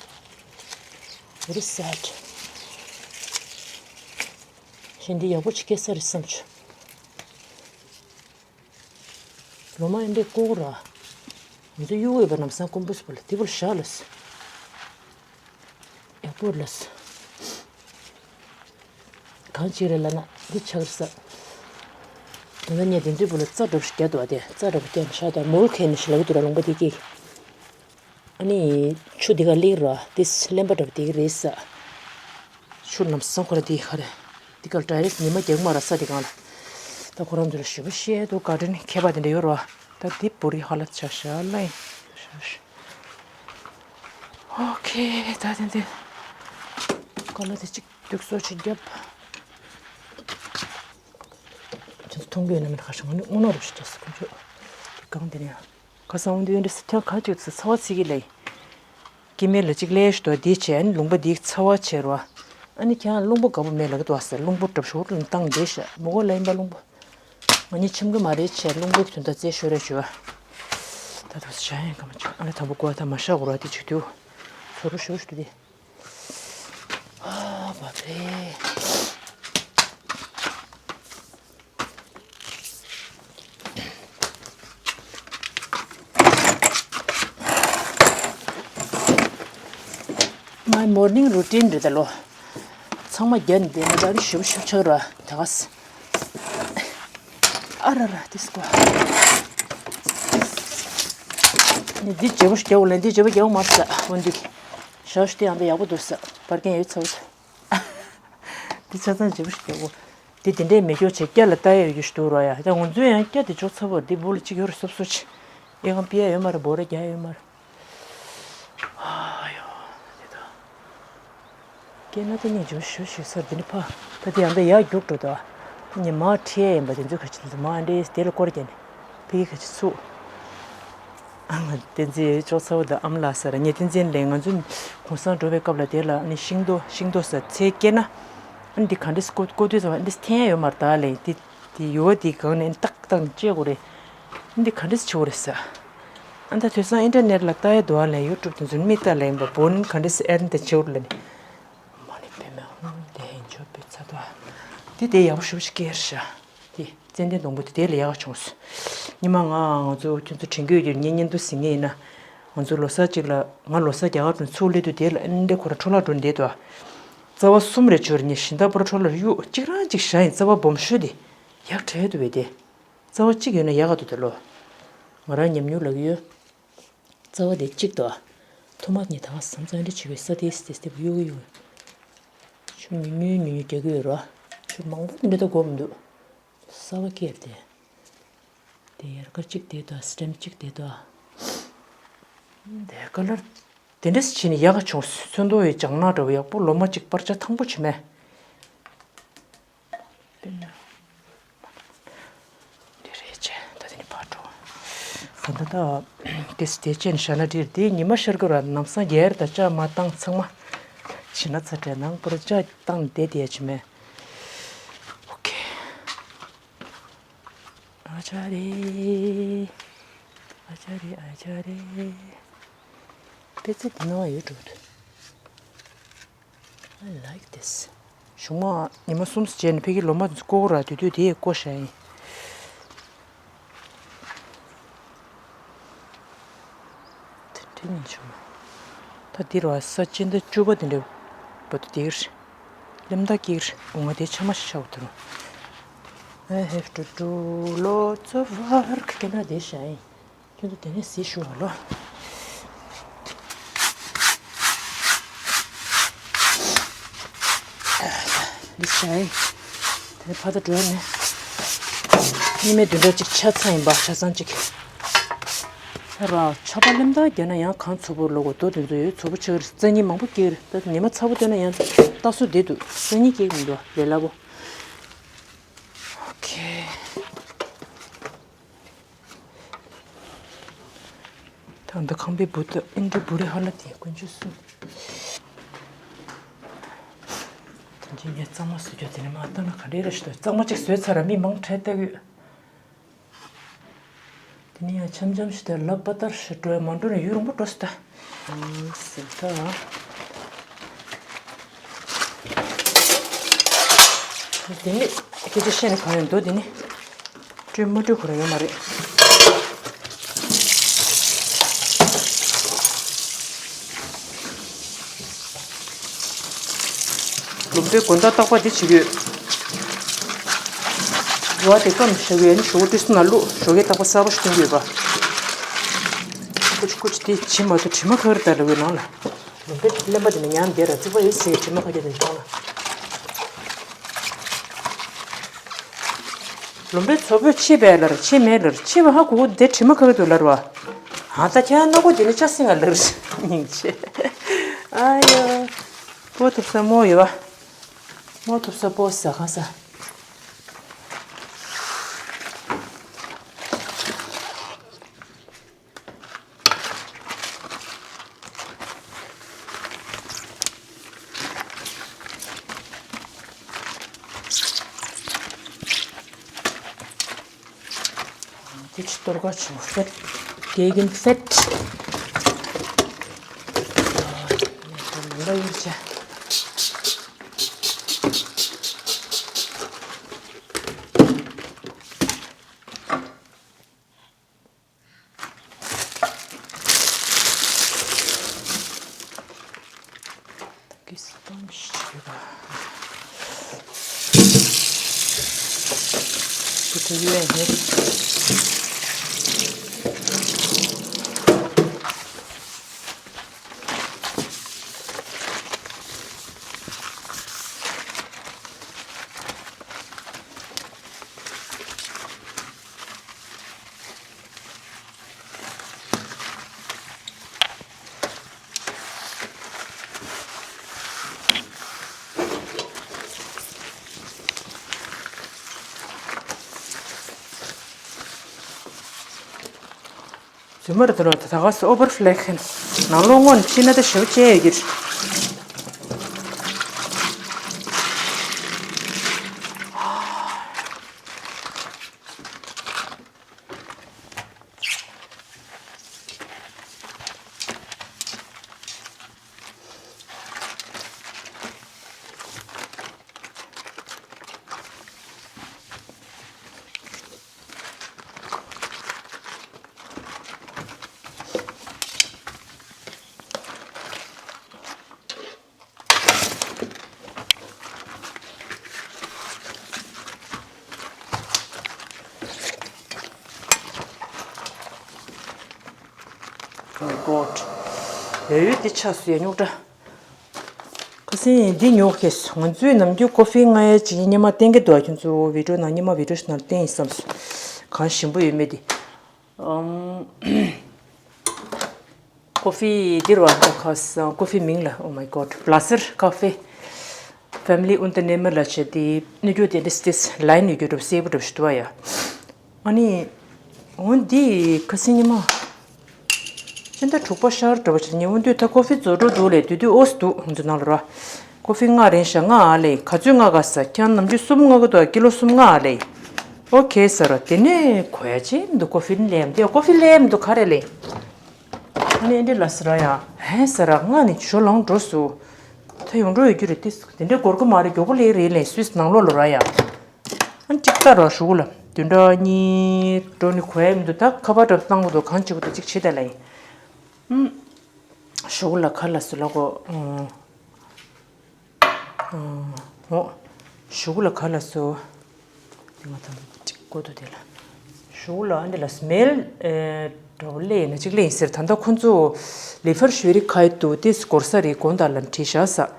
Very sad. ཞེ་འདི་ཡག་པོ་ཅིག་སྐྱེ་ས་རེད་བསམ་བྱུང་། ལོ་མ་ཨེ་འདྲས་ཀོ་ར། ང་ཚོ་གཡུག་འོས་པ་ནམ་སང་ཀུམ་པུ་སི་པོ་ལ་དེ་པོ་ལ་བཞག་ལ་སི། ཡག་པོ་ལ་སི། གང་ཅི་རེད་ལ་ན་འདི་ཆགས་རེད་ས། ད་ལྟ་ངས་དེ་འདྲས་པོ་ལ་རྩྭ་འདྲ་པོ་ཞིག་བརྒྱབ་འདུག་བ་དེ་རྩྭ་འདྲ་པོ་བརྒྱབ་ནས་བཞག་དང་མོལ་ཁེ་ནས་ཞིག་ལབ་ཀྱི་འདུག་ར་ལུང་པ་དེ་སྐད་ཀྱི། ཨ་ནི་ཆུ་འདི་ག་སླེབས་ར་དེ་གླེན་པ་འདྲ་པོ་དེ་གི་རེད་ས། ཆུ་ནམ་སང་ཁོ་ར་དེ་ག་རེད། དེ་ག་ལ་ཌའི་རེག་ཉི་མ་རྒྱག་མ་ར་ས་དེ་གང་ལ། ད་ཁོ་རང་ཚོ་ལ་ཞུ་བ་བཤད་དུ་ག་དྲན་མཁས་པ་དེ་འདྲ་ཡོད་ར། ད་དེ་བོ་རི་ཧ་ལ་ཆ་ཤ་ལ་ཡིན། ཨོ་ཁེ་ད་དེ་འདི་ཀ་ལ་དེ་གཅིག་དུག་སོ་ཆེ་རྒྱབ། ཁྱེད་ཚོ་མཐོང་གི་ཡོད་ན་མེད་ན་ཁ་ཤ་ང་ནི་དངོས་གནས་རུ་ཞིག་ཅེས་སུ་ཁོང་ཚོ་གང་དེ་ནས་ཡང་། ཁ་སང་འདི་འདྲ་སི་ཐེངས་ཁ་ཅིག་ཚ་བ་ཚིག་གི་ལས། སྐྱེ་དམན་ལ་གཅིག་ལས་ཞུ་དོ་འདི་བྱས་ཨ་ནི་ལུང་པ་འདི་ཚ་བ་བྱས་རོ། ཨ་ནི་ཁྱེད་རང་རླུང་པོ་དགའ་པོ་མེད་ལ་གི་དོ་ཟེར་རླུང་པོ་གྲབ་ཤོར་ལ་བཏང་བསྡད་ཤག་མོ་གོ་ལ་ཡིན་པ་རླུང་པོ། ང་གཉིས་འཆམ་གི་མ་རེད་བྱས་རླུང་པོའི་དོན་དག་རྩད་ཤོར་རེ་ཞུ་བ། ད་དུ་ཞག་ཡང་ག་མ་བྱུང་ཨ་ལ་དང་པོ་གོ་བ་ད་མ་ཤག་གོ་ར་དེ་བྱུག་དུས། ཚོ་རུ་ཞུ་ཞུ་དེ། ཨ་བ་རེད། ཨ། མོར་ནིང་རུ་ཊིན་རེད་ད་ལོ། ཚང་མ་རྒྱབ་ནས་བསྡད་ན་ད་རེས་ཞུབ་ཞུབ་ཆགས་ར་ད་ག་ས། ཨ་ར་ར་དེ་སྐོ། ནི་འདི་བརྗེ་པོ་ཞིག་རྒྱག་དགོས་ལ་འདི་བརྗེ་པོ་རྒྱག་དགོས་མ་རེད་ས་འོན་འདུག་ཞག་ཤུ་དེ་ཡང་ད་ཡག་པོ་འདུག་ས་པར་རྒྱན་ཡོད་ཚ་བོ་ས། འདི་ཆ་ཚང་བརྗེ་པོ་ཞིག་རྒྱག་དགོས། འདི་དེ་འདྲའི་མེ་སྒྱོགས་བྱས་སྐྱ་ལ་ལྟ་ཡ་ཡོད་རྒྱུ་ཞིག་འདུག་ར་ཡ། ད་ང་ཚོའི་ཡང་སྐྱ་དེ་ཅོག་ཚ་བོ་འདི་སྦུག་ལ་གཅིག་ཡོད་ར་སོབ་སོབ་ཆེ། ཨེ་ཁང་པི་ཡ་ཡོད་མ་རེད་འབོ་ར་རྒྱག་ཡོད་མ་རེད། ཨ་ཡོ། དེ་དང་། སྐྱེས་ན་དེ་ནས་འཇུ་ཞུ་ཞུ་སར་དེ་ནི་ཕ། ད་དེ་ཡང་ད་ཡག་རྒྱུགས་འགྲོ་ད། ངས་མ་ཁྲིད་ཡ་ཡིན་པ་དེ་ཚོའི་ཁ་ཆེ་དེ་ཚོ་མ་འདྲེས་དེ་ལ་སྐོར་རྒྱག་ནས་ཕ་གི་ཁ་ཆེ་ཚུགས། ཨ་ང་བསྟན་འཛིན་ཡོད་ཅོག་ཚ་བོ་དང་ཨམ་ལགས་ས་ར་ངས་བསྟན་འཛིན་ལས་ང་ཚོ་གུང་སེང་འགྲོ་བའི་སྐབས་ལ་དེ་ལ་ནི་ཤིང་ཏོག་ཤིང་ཏོག་ས་ཚལ་སྐྱེས་ན། ཨ་འདི་ག་འདྲས་སྐོ་སྐོ་དུས་ཙམ་པ་འདི་འཐེན་ཡ་ཡོད་མ་རེད་ད་ལས་འདི། དེ་ཡུ་བ་དེའི་སྒང་ནས་ཏག་ཏག་ནས་བཅད་དགོས་རེད། འདི་ག་འདྲས་བྱེད་དགོས་རེད་ཟེར། ཨ་ད་དུས་སང་ཨིན་ཊར་ནེཊ་ལ་ལྟ་ཡ་འདུག་ཨ་ལས་ཡུ་ཊུབ་དེ་ཚོ་མི་ལྟ་ལས་ཡིན་པ་བོ་ནི་ག་འདྲས་ཨེར་ནི་དེ་བྱེད་དགོས་རེད་ལ་ནི། མ་ནི་བེ་མེ་ཧུང་དེ་ཡིན་ཆོག་པའི་ཚ་དོ། དེ་དེ་ཡག་པོ་ཞེ་པོ་ཞིག་སྐྱེས་རེད་ཤག་དེ་ཙན་དན་སྡོང་པོ་དེ་དེ་ལ་ཡག་ག་བྱུང་སོང་། ཉི་མ་ང་ང་ཚོ་ཁྱོད་ཚོ་དྲན་གྱི་ཡོད་རྒྱུ་ངས་བརྙན་ཐུང་གཟིགས་ངེས་ཡིན་ན། ང་ཚོ་ལོ་གསར་གཅིག་ལ་ང་ལོ་གསར་རྒྱ་གར་དུ་ཚུར་སླེབས་དུས་དེ་ལ་ཨེ་འདྲས་ཁོ་ར་འཕྲོ་བརླག་འགྲོ་འདས་དོ། རྩ་བ་གསུམ་རེ་བྱོས་རེ་ནས་བཞིན་ད་པོ་ར་འཕྲོ་བརླག་གཡུག་གཅིག་རང་གཅིག་བཞག་ཡིན་རྩ་བ་སྦོམ་ཤོས་དེ་ཡག་དྲག་འདུག་བས་དེ། རྩ་བ་གཅིག་ཡོད་ན་ཡག་ག་འདུག་ད་ལོ། ང་རང་ཉམས་མྱོང་ལབ་ཀྱི་ཡོད། རྩ་བ་དེ་གཅིག་ཏུ། ཐོག་མ་ངས་ད་ག་བསམ་ཚང་འདྲ་བྱེད་པའི་ས་དེ་སི་དེ་སི་དེ་གཡུག་གི་ཡོད། ཆུ་ཉུང་ཉུང་ཉུང་ཉུང་རྒྱག་གི་ཡོད་ར། ཆུ་མང་པོ་དེ་འདྲ་ད་དགོས་མི་འདུག་གསར་པ་སྐྱེས་དེ། དེ་ཡར་དཀར་གཅིག་དེ་དང་སི་ཊེམ་གཅིག་དེ་དང་། དེ་ཀ་ལར། དེ་འདྲས་བྱས་ནས་ཡག་ག་བྱུང་། ཚོན་མདོག་ཡི་ལྗང་ནག་འདྲ་བོ་ཡག་པོ་ལོ་མ་གཅིག་པར་ཆ་ཐང་པོ་བྱས་མེད། དཔེར་ན། འདི་རེད་ཅེ་ད་དེ་ནི་ཕར་འགྲོ། ག་ད་ད། དེ་སི་དེ་ཅན་ཤ་ན་འདིར་དེ་ཉི་མ་ཤར་གི་ར་ནམ་སང་རྒྱལ་ད་ཅག་མ་བཏང་ཚང་མ། ཕྱི་ན་ཚ་དྲན་ནང་པར་ཅག་བཏང་བསྡད་དེ་ཡ་ཆི་མེད། ཨོ་ཁེ། ཨ་ཅག་རེད། ཨ་ཅག་རེད་ཨ་ཅག་རེད། པེ་ཙེ་འདི་ནང་ཡོད་འགྲོ། I like this. གཞུག་མ་ཉི་མ་གསུམ་བྱས་ནས་ཕ་གི་ལོ་མ་བསྐོ་གི་ར་དུས་དུས་དེ་བསྐོ་བཞག་ཡིན། དེ་འདྲ་ཡིན་བྱུང་། ད་འདི་རུ་ས་ཕྱི་ཟླ་བཅུ་པ་དེ་འདྲ་བར་དུ་དེར་སླེབས་མདའ་སྐྱེར་འོང་བ་དེ་ཆ་མ་ཤ་བ་དུ་རུ། I have to do lots of work. ཁྱེད་རང་དེ་བཞག་ཡིན། ཁྱོད་ཚོ་དེ་ནས་གཟིགས་ཞུ་བ་ལོ། འདི་བྱས། དེ་ནས་ཕ་ད་འགྲོ་ནས། ཉི་མའི་བདུན་ཕྲག་གཅིག་ཆ་ཚང་ཡིན་པ་ཆ་ཚང་གཅིག་ཧེ་ར་ཆ་པ་ལེམ་ད་རྒྱ་ན་ཡང་གང་ཚོ་པོ་ལོ་གོ་དོ་དེ་ཚོ་ཡོད་ཚོ་པོ་ཆགས་རེད། རྩ་གཉིས་མང་པོ་སྐྱེས་རེད། ད་ཉི་མ་ཚ་པོ་བཏོན་ན་ཡང་ལྟ་སོ་བསྡད་འདུག་རྩ་གཉིས་སྐྱེས་མི་འདུག་ལས་སླ་པོ། ཨོ་ཁེ། ད་འདི་ཁང་པའི་བུ་ད་ཨིན་འདྲ་བུ་རེ་ཧ་ལ་དེ་དཀོན་མཆོག་གསུམ། དེ་འདྲའི་ངས་གཙང་མ་བཟོ་རྒྱུ་དེ་ནི་མ་ལྟ་ན་ག་འདྲའི་རེ་ཞིག་འདུག་གཙང་མ་གཅིག་བཟོས་ཚར་ར་མི་མང་ཁྲལ་ལྟ་གི་ཡོད། དེ་ནི་ཡང་འཆམ་འཆམ་ཞིག་ད་ལབ་པ་ལྟར་ཞིག་འགྲོ་ཡ་མ་འགྲོ་ནས་ཡུན་རིང་པོ་འགྲོ་སྲིད་ད། ཟེར་ད། དེ་ནི་སྐད་ཆ་བཤད་ནས་གང་ཡོད་འདུག་དེ་ནི་སྤྲོད་མ་སྤྲོད་ཁོ་རང་ཡོད་མ་རེད། ལུམ་པའི་དགོན་བདག་རྟག་པ་འདི་བྱེད་ཀྱི་ཡོད། ཝ་དེ་སྐམ་ཞག་གི་ཨ་ནི་ཞོགས་ཀྲིས་ན་ལུ་ཞོགས་ཀའི་རྟག་པ་གསར་པ་ཞིག་སྟོན་གྱི་ཡོད་པ། ཀུ་ཅི་ཀུ་ཅི་དེ་བྱེད་མ་ཐུབ་དྲི་མ་ཁ་རི་ད་ལ་བའི་ནང་ལ། ལུམ་པའི་གླེན་པ་དེ་ནི་ཉམས་བསྡད་ར་རྩིག་པ་ཡོད་ཟེར་དྲི་མ་ཁ་རི་དེ་ནི་ཐོང་ལ། ལུམ་པའི་ཚོ་བོས་ཕྱེ་བས་ལར་ཕྱེ་མེད་ལར་ཕྱེ་བ་ཧ་གོ་གོ་དེ་དྲི་མ་ཁ་གི་འདུག་ལར་བ། ཨ་ད་ཁྱེད་ནག་པོ་དེ་ནི་ཅ་སེ་ང་ལར་སྙིང་རྗེ། ཨ་ཡོ། པོ་ཐུབ་ས་མོ་ཡོད་བ། མོ་ཐུབ་ས་པོ་ཟ་ག་ས། དེ་ཅི་གཏོར་ག་ཆུ་ཧྥེད། དེ་གིན་ཧྥེད། མེ་ཏོག་མི་འདྲ་ཡོད་ཅེ། གི་སི་ཏོང་ཞིག་ཡོད་པ། བུ་ཁྲིད་ཡོད་ནི། རྫུན་མ་རེད་འདུག་ད་ག་སེ་ཨོ་བར་ཕི་ལེག་ནང་ལོགས་སྔོན་ཕྱི་ན་ད་ཞེ་པོ་ཅན་ཡོད་ཀྱི་རེད། Oh my God. ཡ་ཡོད་དེ་ཆགས་སུ་ཡ་རྙོག་དྲ། ཁ་སང་འདི་ཉོ་ཁེས་ང་ཚོའི་ནམ་རྒྱུན་ཀོ་ཧྥི་མངགས་ཡ་ཅིག་སྔོན་མ་བསྟན་གྱི་འདུག་ཁྱོད་ཚོ་བི་ཌིའོ་ནང་སྔོན་མ་བི་ཌིའོ་ཞིག་ནང་བསྟན་ཡིན་བསམས་སོང་། གང་ཞིམ་པོ་ཡོད་མེད་དེ། ཨམ། ཀོ་ཧྥི་འདིར་བ་ད་ཁ་སང་ཀོ་ཧྥི་མིང་ལ། Oh my God. བླ་སེར་ཀ་ཧྥེ། ཕེ་མི་ལི་ཨུན་ཏ་ནེ་མ་ལ་བྱས་ཏེ་ནུས་རྒྱུ་དེ་འདྲ་སྟེ་ལའིན་ཡོད་རྒྱུ་འདྲ་སེ་བུ་འདྲ་ཞིག་འདུག་བ་ཡ། ཨ་ནི། འོ་འདི་ཁ་སང་ཉི་མ། སྤྱི་ཟླ་དྲུག་པ་ཤར་འགྲོ་བ་བྱས་ཉེ་འོ་འདུས་ད་ཀོ་ཧྥི་རྫོགས་འགྲོ་འདུག་ལས་དུས་དུས་ཨོ་སི་འདུག་ང་ཚོ་ནང་ལ་ར། ཀོ་ཧྥི་མངགས་རན་ཤག་མངགས་ཨ་ལས་ག་ཚོད་མངགས་ག་ས་ཁྱེད་ནམ་རྒྱུན་གསུམ་མངགས་གི་འདུག་ཀི་ལོ་གསུམ་མངགས་ཨ་ལས། ཨོ་ཁེ་ཟེར་ར་དེ་ནས་གོ་ཡ་ཅི་མི་འདུག་ཀོ་ཧྥི་ནི་ལས་མི་འདུག་ཀོ་ཧྥི་ལས་མི་འདུག་ག་རེ་ལས། ཨ་ནི་ཨེ་འདྲ་ལ་ཟེར་ར་ཡ་ཧེ་ཟེར་ར་མངགས་ནས་ཞོ་ལངས་འགྲོ་སོང་། ད་ཡོང་འགྲོ་ཡོད་རྒྱུ་རེད་དེ་དེ་འདྲ་འགོར་གི་མ་རེད་མགྱོགས་པོ་ལས་རེད་ལས་སུས་ནང་ལོགས་ལ་ར་ཡ། ཨ་གཅིག་ལྟ་རོགས་ཞུ་གུ་ལ་བདུན་ཕྲག་གཉིས་འགྲོ་ནི་གོ་ཡ་མི་འདུག་ད་ཁ་པར་འདྲ་བཏང་གི་འདུག་གང་བྱེད་གི་འདུག་གཅིག་བྱེད་ད་ལ་ཡིན། ཨུམ། ཞུ་གུ་ལ་ག་ལ་སུ་ལ་གོ་ཨུམ། ཨུམ། འོ། ཞུ་གུ་ལ་ག་ལ་སུ། དེ་ང་ད་གཅིག་གོ་འདུག་དེ་ལ། ཞུ་གུ་ལ་ཨ་འདི་ལ་སི་མེལ་ཨེ་འདྲ་བོ་ལས་ན་གཅིག་ལས་ཡིན་ཟེར་ད་ལྟ་ཁོ་ཚོ་ལི་ཕར་ཞུ་རི་ཁ་ཡི་འདུག་དེ་སྐོར་ས་རེད་དགོངས་དག་ལ་བྲིས་བཞག་ས།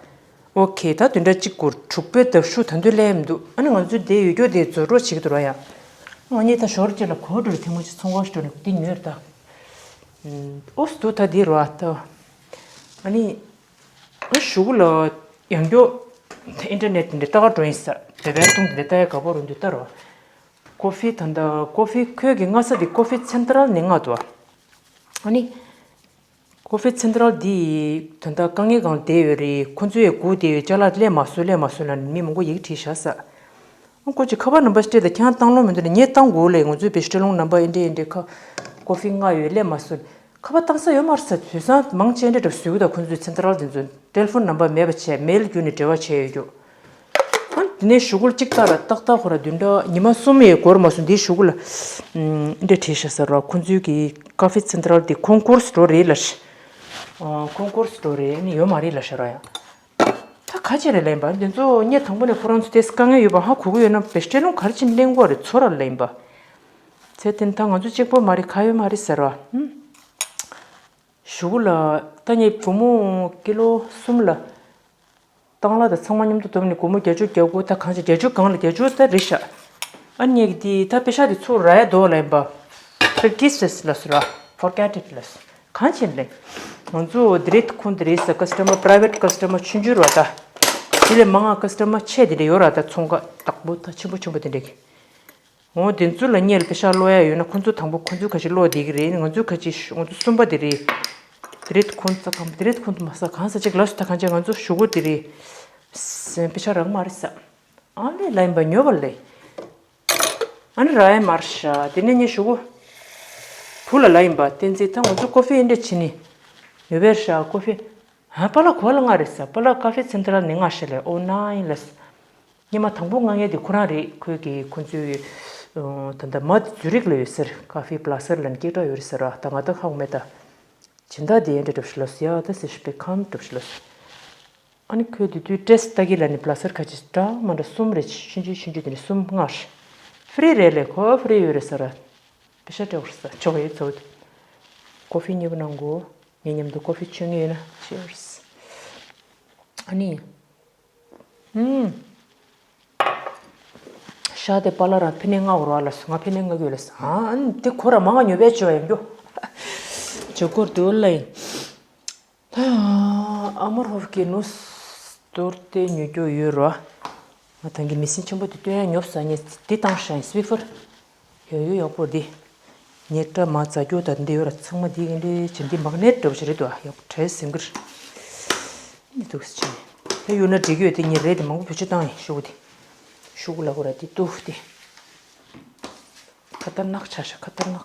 ཨོ་ཁེ་ད་བདུན་ཕྲག་གཅིག་འགོར་དྲུག་པའི་ཟླ་ཤུ་ད་དུང་སླེབས་མི་འདུག་ཨ་ནི་ང་ཚོའི་དེ་ཡོད་རྒྱུ་དེ་རྫོགས་འགྲོ་བྱེད་ཀྱི་འདུག་ར་ཡ། ང་གཉིས་ད་ཞོར་གཅིག་ལ་གོ་འགྲོ་རེ་ཐེངས་མ་གཅིག་ཚོང་ཁང་ཞིག་འགྲོ་ནས་འདི་ཉོས་རེད་ད། ཨོ་སི་འདུག་ད་འདི་རོ་ཨ་ད། ཨ་ནི། ཨ་ཞུ་གུ་ལ་ཡང་སྐྱོ། ཨིན་ཊར་ནེ་ཊི་འདི་ལྟ་ག་འགྲོ་ཡིན་ས་དེ་བས་གཏོང་འདི་ལྟ་ཡ་དགའ་པོ་རུ་འདི་ལྟ་རོ། ཀོ་ཧྥི་ད་ད་ཀོ་ཧྥི་ཁོས་ཀྱི་སྔ་ས་འདི་ཀོ་ཧྥི་ཚན་ཏྲལ་ནས་མངགས་འདུག་ཨ་ནི། ཀོ་ཧྥི་ཚན་ཏྲལ་འདི་ད་ལྟ་དཀའ་ངལ་སྒང་བསྡད་ཡོད་རེད། ཁོ་ཚོས་སྒུག་བསྡད་ཡོད། ཅ་ལག་སླེབས་མ་སོང་སླེབས་མ་སོང་ལབ་ནས་མི་མང་པོ་ཡིག་བྲིས་བཞག་ས། ཨ་ཁོ་ཅིག་ཁ་པར་ནམ་བར་སྤྲད་དང་ཁྱེད་རང་བཏང་ལོང་མི་འདུག་ནས་ངས་བཏང་དགོས་ལས་ང་ཚོའི་བེ་ཤ་ཊི་ལོང་ནམ་བར་ཨེ་འདྲས་ཨེ་འདྲས་ཁ་ཀོ་ཧྥི་མངགས་ཡོད་སླེབས་མ་སོང་། ཁ་པར་བཏང་ས་ཡོད་མ་རེད་ས་དུས་སང་མང་ཆེ་འདྲ་འདྲ་བཟོས་གི་ད་ཁོ་ཚོའི་ཚན་ཏྲལ་འདི་ཚོ་ཊེ་ལི་ཕོན་ནམ་བར་མེད་པ་བྱས་མེལ་བརྒྱུད་ནས་འབྲེལ་བ་བྱས་ཡོད་རྒྱུ། ཨ་དེ་ནས་ཞུ་གུ་ལ་གཅིག་ལྟ་ར་ཏག་ཏག་ཁོ་ར་བདུན་ཕྲག་ཉི་མ་གསུམ་ཡས་འགོར་མ་སོང་འདིའི་ཞུ་གུ་ལ། ཨམ་འདྲ་བྲིས་ཤག་ཟེར་ར་ཁོ་ཚོའི་གི་ཀ་ཧྥེ་ཚན་ཏྲལ་དེ་ཁོང་ཀོར་སི་འགྲོ་རེད་ལ་ཤི། ཨ་ཁོང་ཀོར་སི་འགྲོ་རེད་ནི་ཡོད་མ་རེད་ལ་ཤི་ར་ཡ། ད་ག་ཅི་རེད་ལན་པ་འདི་ཚོ་ངས་དང་པོ་ནས་ཁོ་རང་ཚོ་དེ་དཀའ་ངལ་ཡོད་པ་ཧ་གོ་གི་ཡོད་ན་བེ་ཤ་ཊི་ལོང་ག་རེ་བྱས་ནས་ལེན་དགོས་རེད་ཚོ་ར་ལན་པ། ཚེ་བརྟན་ད་ང་ཚོ་གཅིག་པོ་མ་རེད་ག་ཡོད་མ་རེད་ཟེར་བ། ཞུ་གུ་ལ་ད་ངས་བུ་མོ་ཀི་ལོ་གསུམ་ལ་བཏང་ལ་ད་ཚང་མ་མཉམ་དུ་བསྡོམས་ནས་སྒོར་མོ་བརྒྱད་ཅུ་གྱ་དགུ་ད་གང་ཅི་བརྒྱད་ཅུ་སྒང་ལ་བརྒྱད་ཅུ་ད་རེད་ཤག་ཨ་ངས་ཀྱི་དེ་ད་པེ་ཤག་དེ་ཚུར་རག་ཡ་འདུག་ལབ་ཡིན་པ། Forget it ལབ་སོང་ར། Forget it ལབ་སོང་། གང་བྱས་ནས་ལེན། ང་ཚོ་དེ་རེད་ཁོང་དེ་རེད་ས་ཀ་སི་ཊ་མར་པ་རའི་ཝེ་ཊི་ཀ་སི་ཊ་མར་ཆུང་ཆུང་ར་ད། དེ་ལས་མང་ང་ཀ་སི་ཊ་མར་ཆེ་དེ་འདྲ་ཡོད་ར་ད་ཚོང་ཁང་བདག་པོ་ད་ཆེན་པོ་ཆེན་པོ་དེ་འདྲ་གི། འོ་དེ་ཚོ་ལ་སྔོན་ལ་པེ་ཤག་ཀློག་ཡ་ཡོད་ན་ཁོ་ཚོ་དང་པོ་ཁོ་ཚོའི་ཁ་ཅིག་ཀློག་བསྡད་ཀྱི་རེད། ང་ཚོའི་ཁ་ཅིག་ང་ཚོ་གསུམ་པ་དེ་རེད། དེ་རེད་ཁོང་ཚ་གང་དེ་རེད་ཁོང་དུ་མ་ས་གང་ས་ཅིག་ལབ་སོང་ད་གང་ཅི་ང་ཚོ་ཞུ་གུ་དེ་རེད། སེམས་པེ་ཤག་རག་མ་རེད་ས། ཨ་ལས་ལབ་ཡིན་པ་ཉོ་བ་ལས། ཨ་ནི་རག་ཡ་མ་རེད་ཤག་དེ་ནས་ངས་ཞུ་གུ་བུ་ལ་ལབ་ཡིན་པ་བསྟན་འཛིན་ད་ང་ཚོ་ཀོ་ཧྥི་ཨེ་འདྲ་བྱེད་ནི་ཡོད་པས་ཤག་ཀོ་ཧྥི། ཧ་པ་ལ་གོ་ལ་ང་རེད་ས་པ་ལ་ཀ་ཧྥེ་ཚན་ཏྲལ་ནས་ང་ཤ་ལས་ཨོ་ན་ཡིན་ལ། སྔོན་མ་དང་པོ་མངགས་མཁན་དེ་ཁོ་རང་རེད། ཁོས་ཀྱི་ཁོ་ཚོའི་ད་ལྟ་མ་དེ་ཛུ་རིག་ལ་ཡོད་ཟེར་ཀ་ཧྥེ་བླ་སེར་ལ་ནི་སྐད་གྲགས་ཡོད་རེད་ཟེར་ར་ད་ང་ད་ཧ་གོ་མེད་ད། སྦྱིན་བདག་དེ་ཨེ་འདྲ་གྲབས་ཤིག་ལབ་སོང་ཡ་ད་ཟེར་ཤི་པའི་ཁམ་གྲབས་ཤིག་ལབ་སོང་། ཨ་ནི་ཁོས་དེ་དུས་ཊེ་སི་ཊི་ལྟ་གི་ལ་ནི་བླ་སར་ཁ་ཅིག་འདྲ་མ་འདྲ་གསུམ་རེ་ཆུང་ཆུང་ཆུང་ཆུང་དེ་ནི་གསུམ་ལྔ་རེ། ཧྥི་རི་རེད་ལས་ཁོ་ཧྥི་རི་ཡོད་རེད་ཟེར། པེ་ཤ་སྤྲད་བར་ས་ཆོག་ཡོད་ཚོད། ཀོ་ཧྥི་མཉེས་པོ་གནང་གོ། ངའི་མཉམ་དུ་ཀོ་ཧྥི་མཆོད་ངེས་ཡོད་ན་ཆེར་སི། ཨ་ནི། ཧུམ། ཤ་དེ་པ་ལ་ར་ཕི་ནས་ང་འོར་བ་ལ་སོ་ང་ཕི་ནས་ང་གོས་ལ་སོ་ཨ་ཨ་ནི་དེ་ཁོ་ར་མ་ང་ཉོ་བས་ཅོ་ཡང་རྒྱུ། ཇོ་ཀོར་དུ་ལ་ཡིན། ཨ་མར་ཧོབ་ཀྱི་ནུ་སྟོར་ཏེ་ཉོ་རྒྱུ་ཡོད་རོ། ང་ཐང་གི་མི་སེམས་ཆེན་པོ་དེ་སྟོན་ཡང་ཉོབ་ས་ངས་འདི་བཏང་ཤ་ཡིན་སི་ཕི་ཕར། ཡོད་ཡོད་ཡག་པོ་འདི། ཉེ་སྐྲ་མ་རྩ་རྒྱུ་དང་འདི་ཡོད་ར་ཚང་མ་འདི་གི་འདི་བྱེད་འདི་མག་ནེཊ་འདྲ་བོ་ཞིག་རེད་འདུག་ཡག་པོ་བྲེལ་སེམས་ཀྱི་རེད། འདི་འདུག་སེ་བྱས་ནས་ད་ཡོད་ན་འགྲིག་གི་ཡོད་དེ་ཉེ་རེད་དེ་མང་པོ་བེད་སྤྱོད་བཏང་ཡིན་ཤོག་གུ་དེ། ཤོག་གུ་ལ་གོ་ར་དེ་ཏུ་དེ། ཁ་ཏར་ནག་ཆ་ཤ་ཁ་ཏར་ནག་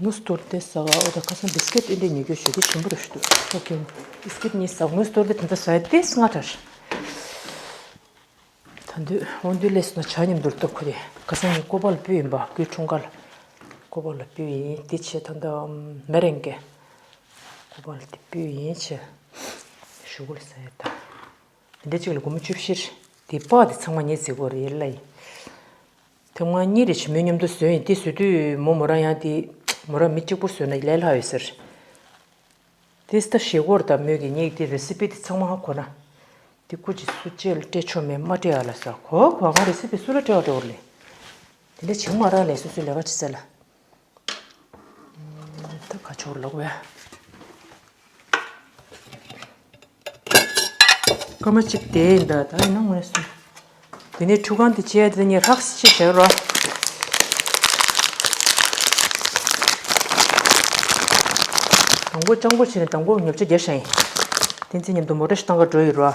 ནུ་སྟོར་ཏེ་ཟ་བ་འོ་ད་ཁ་སང་བིས་ཀེད་ཨེ་འདྲས་ཉོ་རྒྱུ་ཞོ་དེ་ཞིམ་པོ་རེད་ཤི་འདུག་ཨོ་ཁེ། བིས་ཀེད་གཉིས་ཟ་ནུ་སྟོར་ཏེ་དེ་འདྲ་ཟ་ཡ་ཏེ་སྔ་དྲགས། ད་འདོད་འོ་འདོད་ལས་སོང་ན་ཇ་མཉམ་དུ་ལྟོགས་ཁོ་རེ་ཁ་སང་ངས་ཀོ་པལ་སྤུས་ཡིན་པ་སྐུའི་འཁྲུངས་སྐར་ལ་ཀོ་པལ་ལ་སྤུས་ཡིན་དེ་ཆེ་ད་ལྟ་མེ་རེང་གེ་ཀོ་པལ་དེ་སྤུས་ཡིན་ཆེ་ཞུ་གུ་ལ་ཟ་ཡ་ད། དེ་འདྲ་གཅིག་ལ་སྒོར་མོ་བཅུ་བཞི་རེད། དེ་པགས་དེ་ཚང་མ་ངས་བཟི་གོ་རེད་ལ་ཡིན། ཐེངས་མ་གཉིས་རེ་ཆེ་མོའི་མཉམ་དུ་བཟོས་ཡིན་དེ་བཟོས་དུས་མོ་མོ་རང་ཡང་དེ་མོ་རང་མི་གཅིག་པུ་བཟོས་ན་ལས་སླ་ཡོད་ཟེར། དེ་སྟ་ཞེ་སྐོར་དང་མོས་ཀྱི་ངེད་དེ་རེ་སི་པི་དེ་ཚང་མ་ཧ་གོ་ན། དེ་སྐུ་མཁྱེན་སུ་ཅེ་ལ་སྤྲད་ཆོག་མེད་མ་སྤྲད་ཨ་ལ་ཟ་གོ་གོ་ང་རེ་སི་པི་སུ་ལ་སྤྲད་བ་སྤྲད་འོར་ལེ། དེ་འདྲ་བྱེད་མ་རག་ལས་སོ་སོའི་ལས་ཀ་བྱེད་ས་ལ། ད་ཁ་ཕྱོགས་ལོག་བས། སྐར་མ་གཅིག་དེ་ཡིན་ད་ད་ཡིན་ན་ངོས་སུ། དེ་ནས་ཁྲུ་གང་དེ་བྱས་དེ་ནས་ཧྲག་སི་ཆེ་བྱས་རོ། དང་པོ་སྤྱང་པོ་བྱས་ནས་དང་པོ་ཉོ་ཆ་རྒྱག་ཤ་ཡིན། བསྟན་འཛིན་མཉམ་དུ་མོ་ཊ་ཞིག་བཏང་ག་འགྲོ་ཡོད་རོ།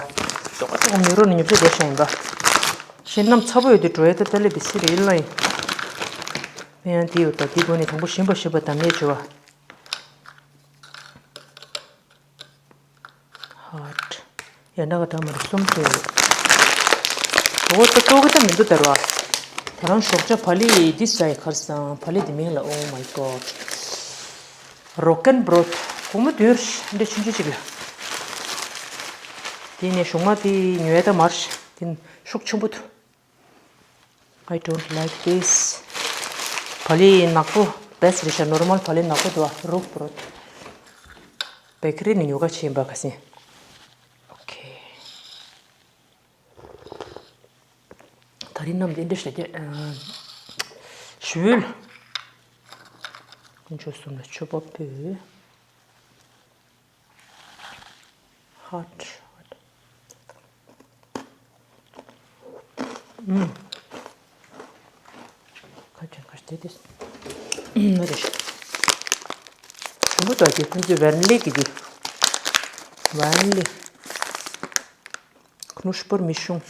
ཅོག་ཅོག་མི་རོ་ནས་ཉོ་ཆ་རྒྱག་ཤ་ཡིན་པ། ཤེས་ནམ་ཚ་པོ་ཡོད་དུས་འགྲོ་ཡ་ད་ལྟ་ལས་བི་སི་རེ་ཡིན་ལ་ཡིན། ཡང་དེ་ཡོད་ད་དེ་སྒོ་ནས་དང་པོ་ཞིམ་པ་ཞིམ་པ་དམ་ཡས་བྱོས་བ། ཧཱཊ། ཡ་ན་ག་ད་མ་རེད་གསུམ་ཚོད་རེད། འོ་ད་ལྟོ་གི་ད་མི་འདུག་ད་ར། ད་རང་ཞོགས་ཇ་བ་ལི་འདི་ཟ་ཡི་ཁར་སང་བ་ལི་འདི་མིང་ལ་oh my god། རོ་ཀན་བྲོད་གོང་མོ་དུས་འདྲ་ཆུང་ཆུང་ཅིག་ལ། དེ་ནས་ཞོགས་མ་དེ་ཉོས་ད་མར་དེ་ཤུགས་ཆེན་པོ་འདུག I don't like this. བ་ལི་ནག་པོ་བེ་སི་རེད་ཤག་ནོར་མལ་བ་ལི་ནག་པོ་འདུག་ཨ་རོགས་པོ་རོགས། བེ་ཀ་རི་ནས་ཉོ་ག་ཕྱིན་པ་ག་སེ། ཨོ་ཁེ། ད་རིང་ནམ་དེ་འདྲ་ཞིག་ཞུ། དཀོན་མཆོག་གསུམ་ལ་མཆོད་པ་ཕུལ། ཧཱཊ། ཨུམ། ཁ་ཅན་ཁ་ཏེ་ཏེ། ཨུམ་རེ། ཆུ་མོ་དག་གི་ཁོང་ཚོས་ཝན་ལི་གི་དེ། ཝན་ལི། ཁ་ནུ་སྤོར་མི་ཤོང་།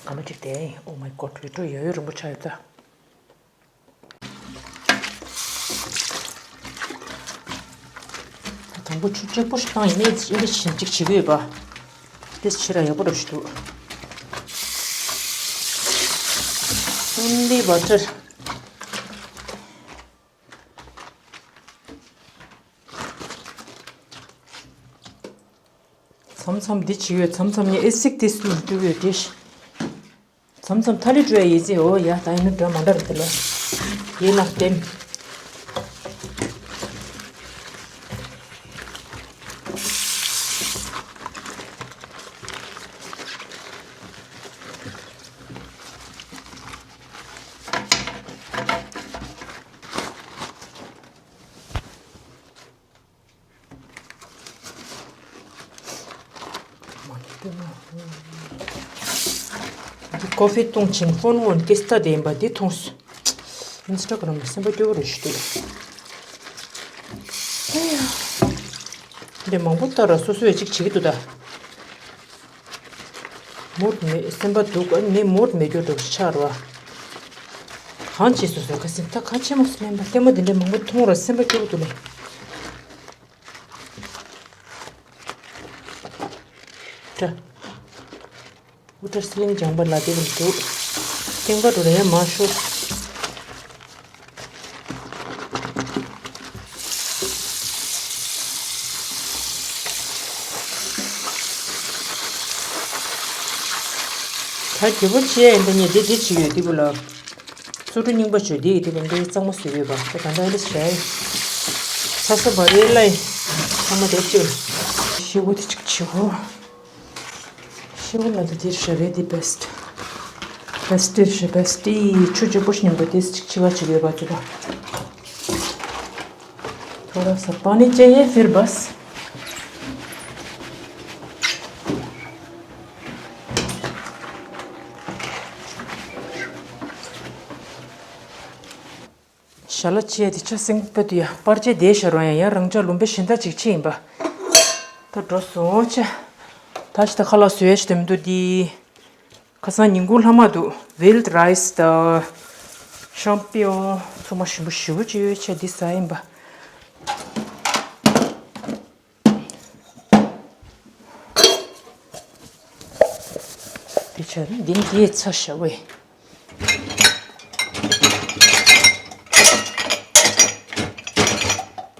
སྐར་མ་གཅིག་དེ། Oh my god, བི་ཌིའོ་ཡོད་ཡོད་རིང་པོ་ཆགས་ཡོད་ད། ད་དང་པོ་ཆུ་གཅིག་པོ་ཞིག་བཏང་ཡིན་ནའི་ཨེ་འདྲ་བྱིན་གཅིག་བྱེད་ཀྱི་ཡོད་པ། དེ་ཕྱིར་ཡག་པོ་འགྲོ་ཞིག་འདུག Only water. མཚམས་མཚམས་འདི་བྱེད་ཡོད་མཚམས་མཚམས་ནི་ཨེ་སིག་དེ་སུ་འདུག་ཡོད་དེ། མཚམས་མཚམས་ཐ་ལི་འགྲོ་ཡ་ཡིན་ཟེར་འོ་ཡ་ད་ཡིན་ན་འགྲོ་མ་འདར་དེ་ལོ། ཡིན་ལ་བརྟེན། འདི་ཀོ་ཧྥི་བཏུང་ཕྱིན་ཕོན་བོན་ཀེ་སྟ་དེ་ཡིན་པ་འདི་མཐོང་སོང་། ཨིན་སི་ཊ་གྷ་རམ་ལ་སེམས་པ་སྐྱོ་བོ་རེ་ཞིག་འདུག་འདི་མང་པོ་ལྟ་ར་སོ་སོ་ཡ་གཅིག་བྱེད་ཀྱི་འདུག་ད། མོད་མེད་སེམས་པ་སྡུག་ཨ་ནི་མོད་མེད་རྒྱུ་འགྲོ་ཆགས་ར། གང་བྱེད་སོ་སོ་ཁ་སེམས་ད་གང་བྱེད་མ་སོ་ལེན་པ་ལྟད་མོ་འདི་འདྲ་མང་པོ་མཐོང་ར་སེམས་པ་སྐྱོ་བོ་འདུག་ལེ། ད། ཨུ་ཏྲ་སི་ལིང་སྦྱངས་པ་ལ་དེ་རུ་འདུག་སྟེང་ཀ་འགྲོ་ར་ཡ་མ་ཤོར། ད་རྒྱལ་པོ་ཆེ་ཡིན་ད་ཉེ་འདི་འདི་བྱེད་ཡོད་འདི་བུ་ལ། སོ་འཁྲུ་རྙིང་པ་བྱོས་འདི་ཡི་འདི་བུ་འདི་གཙང་མ་བཟོས་ཡོད་པ་ད་ད་ལྟ་ཨེ་ལས་བྱས། ཚ་ས་བ་རེ་ལ་ཡི་ཚང་མ་འདི་བཅོས། ཤེའུ་འདི་གཅིག་བྱེད་གོ། ཤེའུ་ལ་འདི་འདི་ཞེ་རེ་འདི་best best dish best ཆུ་ཆུ་པོ་ཤི་ཉམས་པ་འདི་གཅིག་བྱེད་པ་བྱེད་ཡོད་པ་ཚོ་པ། थोड़ा सा पानी चाहिए फिर बस। ཞལ་ལག་ཅེས་དེ་ཆ་སེང་པོ་དེ་ཡ་པར་ཆས་དེ་ཤར་བ་ཡང་ཡང་རང་ཅག་ལུང་པའི་གཞན་དག་ཅིག་ཆེ་ཡིན་པ། ད་འགྲོ་སོང་ཆེ། ད་ཅི་ད་ཁ་ལག་བཟོས་ཡ་ཅི་ད་མི་འདུག་དེ། ཁ་སང་ཉིན་གུང་ལྷག་མ་འདུག་ཝིལ་རའི་སི་དང་ཤམ་པི་ཡོང་ཚང་མ་ཞིམ་པོ་ཞིམ་པོ་ཅིག་ཡོད་ཆེ་འདི་ཟ་ཡིན་པ། འདི་ཆ་འདི་འདིའི་ཚ་ཞབས་པས།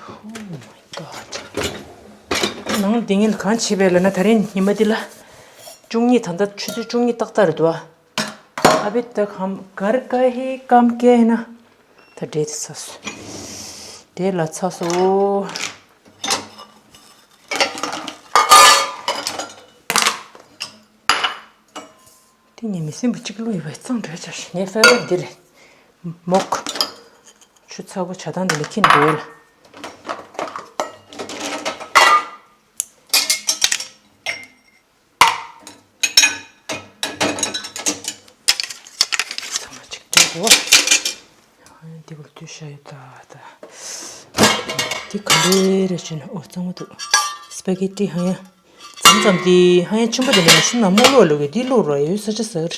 Oh my God. ནང་འདི་ངན་གང་བྱེད་པས་ལ་ན་ད་རིང་ཉི་མ་འདི་ལ་བཅུ་གཉིས་ད་ལྟ་ཆུ་ཚོད་བཅུ་གཉིས་ཏག་ཏག་རེད་འདུག་ཨ། अभी तक हम घर का ही काम किया है ना। ད་འདྲེ་དེ་ཚ་སོ། འདྲེ་ལ་ཚ་སོ། དེ་ངས་མི་སེམས་པ་གཅིག་བླུགས་ཡོད་པའི་གཙང་འདྲ་ཆགས་ཤིང་ངའི་ཕེ་ཝ་རི་ཊི་འདི་རེད། མོག་ཆུ་ཚ་པོ་ཇ་དང་འདི་ལ་ཁྱིན་འདོད་ལ། ཚང་མ་གཅིག་བསྡུས་དགོས། འདི་བར་བསྡུས་བྱ་ཡོད་ད་ད། འདི་ག་ལེ་རེ་བྱས་ན་ཨོ་གཙང་མ་འདུག་སི་པ་གེ་ཊི་ཧ་ཡང་མཚམས་མཚམས་འདི་ཧ་ཡང་ཆེན་པོ་དེ་ནས་སུ་ན་མོ་ལོ་ལོ་གི་འདི་ལོ་རོ་ཡོད་ས་ཆ་ཟེར། ད་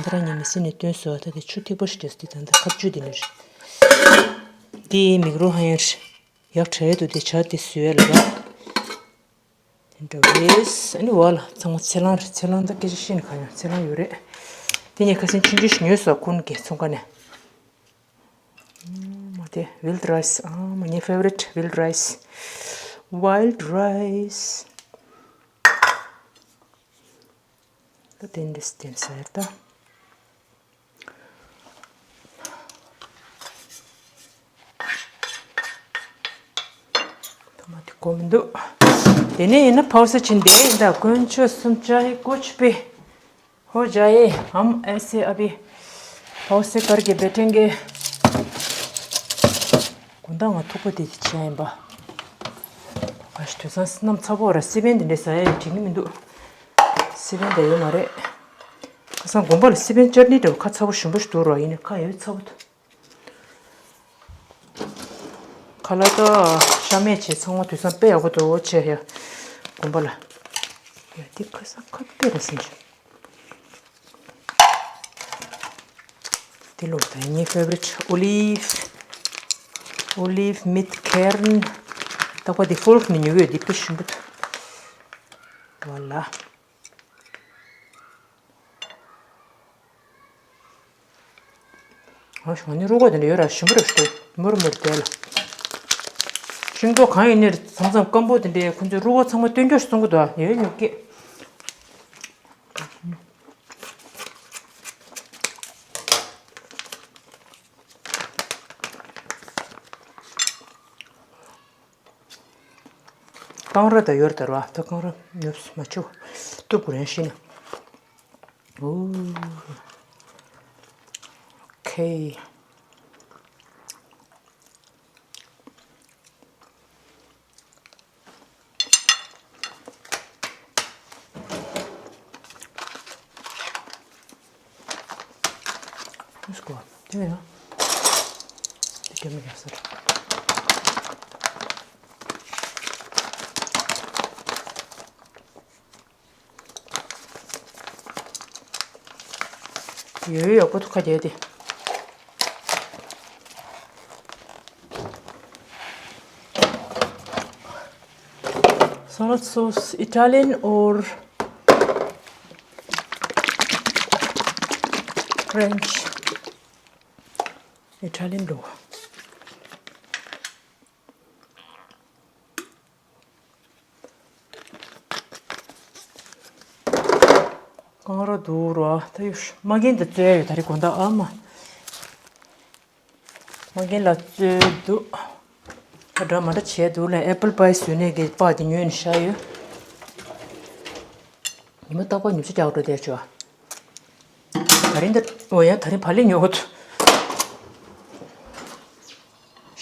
ད་རང་ཉིད་མི་སེམས་ནས་སྟོན་སོ་ད་དེ་ཆུ་ཐིགས་པོ་ཞིག་རྒྱས་འདི་ད་ད་ཁ་བཅུ་དེ་ནས་རེད། འདི་མིག་རོ་ཧ་ཡང་རེད། ཡག་བྲལ་དུ་དེ་བྱ་དེ་བཟོས་ལ་ར། དེ་འདྲ་བས་ཨ་ནི་བ་ལ་ཚང་མ་ཚེ་ལང་རེད། ཚེ་ལང་ད་སྐད་ཆ་བཤད་ན་གང་ཡང་ཚེ་ལང་ཡོད་རེད། དེ་ནས་ཁ་སང་ཆུང་ཆུང་ཞིག་ཉོས་སོ་ཁུན་གྱི་ཚོང་ཁ་ནས། མ་དེ་ཝིལ་རའི་སི་ཨ་མ་ངའི་ཕེ་ཝ་རི་ཊི་ཝིལ་རའི་སི། ཝིལ་རའི་སི། ད་དེ་འདྲ་སྟེན་ཟེར་ད། ཐོ་མ་དེ་གོ་མི་འདུག་དེ་ནས་ཡིན་ན་ཕའོ་སེ་ཕྱིན་དེ་ཡིན་ད་དཀོན་མཆོག་གསུམ་ཅ་ཧེ་ཀུཆ་ཕི་ཧོ་ཇ་ཡེ་ཧམ་ཨེ་སེ་ཨ་བི་ཕའོ་སེ་ཀར་གེ་བེ་ཊེང་གེ། དགོང་དག་ང་ཐུག་པ་དེ་དེ་ཆེ་ཡིན་པ། ཨ་ཤི་དུས་སང་གནམ་ཚ་པོ་ར་སི་པན་དེ་འདྲས་ཟ་ཡ་ཡི་དྲན་གི་མི་འདུག་སི་པན་དེ་ཡོད་མ་རེད། ཁ་སང་དགོན་པ་ལ་སི་པན་ཅར་ནི་འདྲ་བོ་ཁ་ཚ་པོ་ཞིམ་པོ་ཞིག་འདུག་རོ་ཡིན་ནི་ཁ་ཡོད་ཚ་པོ་འདུག་ཁ་ལག་ཏོ་ཤ་མེད་བྱས་ཚང་མ་དུས་སང་དཔེ་ཡག་པོ་འདུག་བྱས་ཡ། དགོན་པ་ལ། ཡ་འདི་ཁ་སང་ཁ་དཔེ་ར་སེམས་ཤིང་། འདི་ལོ་ད་ངའི་ཕེ་ཝ་རི་ཊི་ཨོ་ལིབ། ཨོ་ལིབ་མིད་ཁེར་ན། ད་ཁོ་འདི་ཧྥོལ་ནས་ཉོ་གི་ཡོད་འདི་དཔེ་ཞིམ་པོ་འདུག་བ་ལ། ཨ་ཞང་ནི་རུ་གོ་དེ་འདྲ་ཡོད་ར་ཞིམ་པོ་རེད་ཤི་མུར་མུར་དེ་ལ། ཤིང་ཏོག་གང་ཡིན་ནི་མཚམས་མཚམས་སྐམ་པོ་དེ་འདྲའི་ཁོ་ཚོས་རུ་གོ་ཚང་མ་སྟོན་རྒྱུ་ཞིག་གསུང་གི་འདུག་ཨ་ཡོད་ཉོ་གི། རྐང་ར་ད་ཡོར་དར་བ་ད་རྐང་ར་ཉོབ་སུ་མ་ཆུ་ཏུ་གུ་རན་ཤི་ན། ཨོ། ཁེ། Let's go. དེ་ཡང་དེ་ག་མི་ཡག་ས་རེད། ཡོད་ཡོད་ཡག་པོ་འདུག་ཁ་རྒྱག་དེ། Salad sauce Italian or French? Italian འདུག་རོ་འདུག་རོ། ད་ཡོ་མ་རྒན་དུ་བཙོས་ཡོད། ད་རེས་དགོང་དག་ཨ་མ། མ་རྒན་ལ་བཙོས་འདུག་ད་འདྲ་མ་འདྲ་བྱས་འདུག་ལ། ཨེ་པལ་པའི་བཟོས་ནས་གི་པགས་དེ་ཉོས་ནས་བཞག་ཡོད། ཉི་མ་རྟག་པར་ཉིས་བརྒྱ་རྒྱག་འགྲོ་བསྡད་ཆོག་ད་རིང་ད་འོ་ཡ། ད་རིང་བག་ལེབ་ཉོ་གི་འདུག་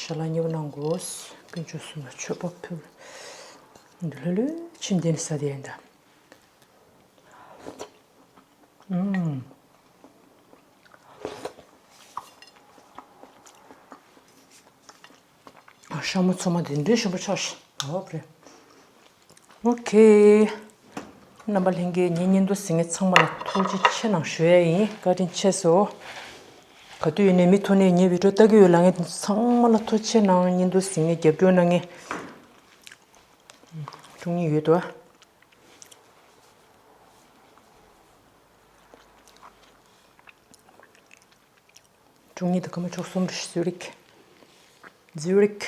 ཞལ་ལག་མཉེས་པོ་གནང་དགོས། དཀོན་མཆོག་གསུམ་ལ་མཆོད་པ་ཕུལ། འདི་ལྷོད་ལྷོད་ཕྱིན་བསྡད་ནས་ཟ་བསྡད་ཡིན་ད། ཨུམ། ཤ་མོ་ཚོད་མ་དེ་འདྲའི་ཞིམ་པོ་ཆགས་ཤག་ཨོ་བྷི། ཨོ་ཁེ། རྣམ་པ་ལྷན་རྒྱས་ངའི་བརྙན་ཐུང་གཟིགས་མཁན་ཚང་མ་ལ་ཐུགས་རྗེ་ཆེ་གནང་ཞུ་ཡ་ཡིན། བཀའ་དྲིན་ཆེ་ཞུ། ག་དུས་ཡིན་ནའི་མུ་མཐུད་ནས་ངའི་བི་ཌི་ཡོ་ལྟ་གི་ཡོད་ལབ་མཁན་ཚང་མ་ལ་ཐུགས་རྗེ་ཆེ་གནང་། བརྙན་ཐུང་གཟིགས་མཁན་རྒྱབ་སྐྱོར་གནང་མཁན་ཀྲུང་ཉིད་ཡོད་དོ། ཀྲུང་ཉིད་དང་ཀརྨ་མཆོག་གསུམ་རེད། ཟུ་རིག་ཟུ་རིག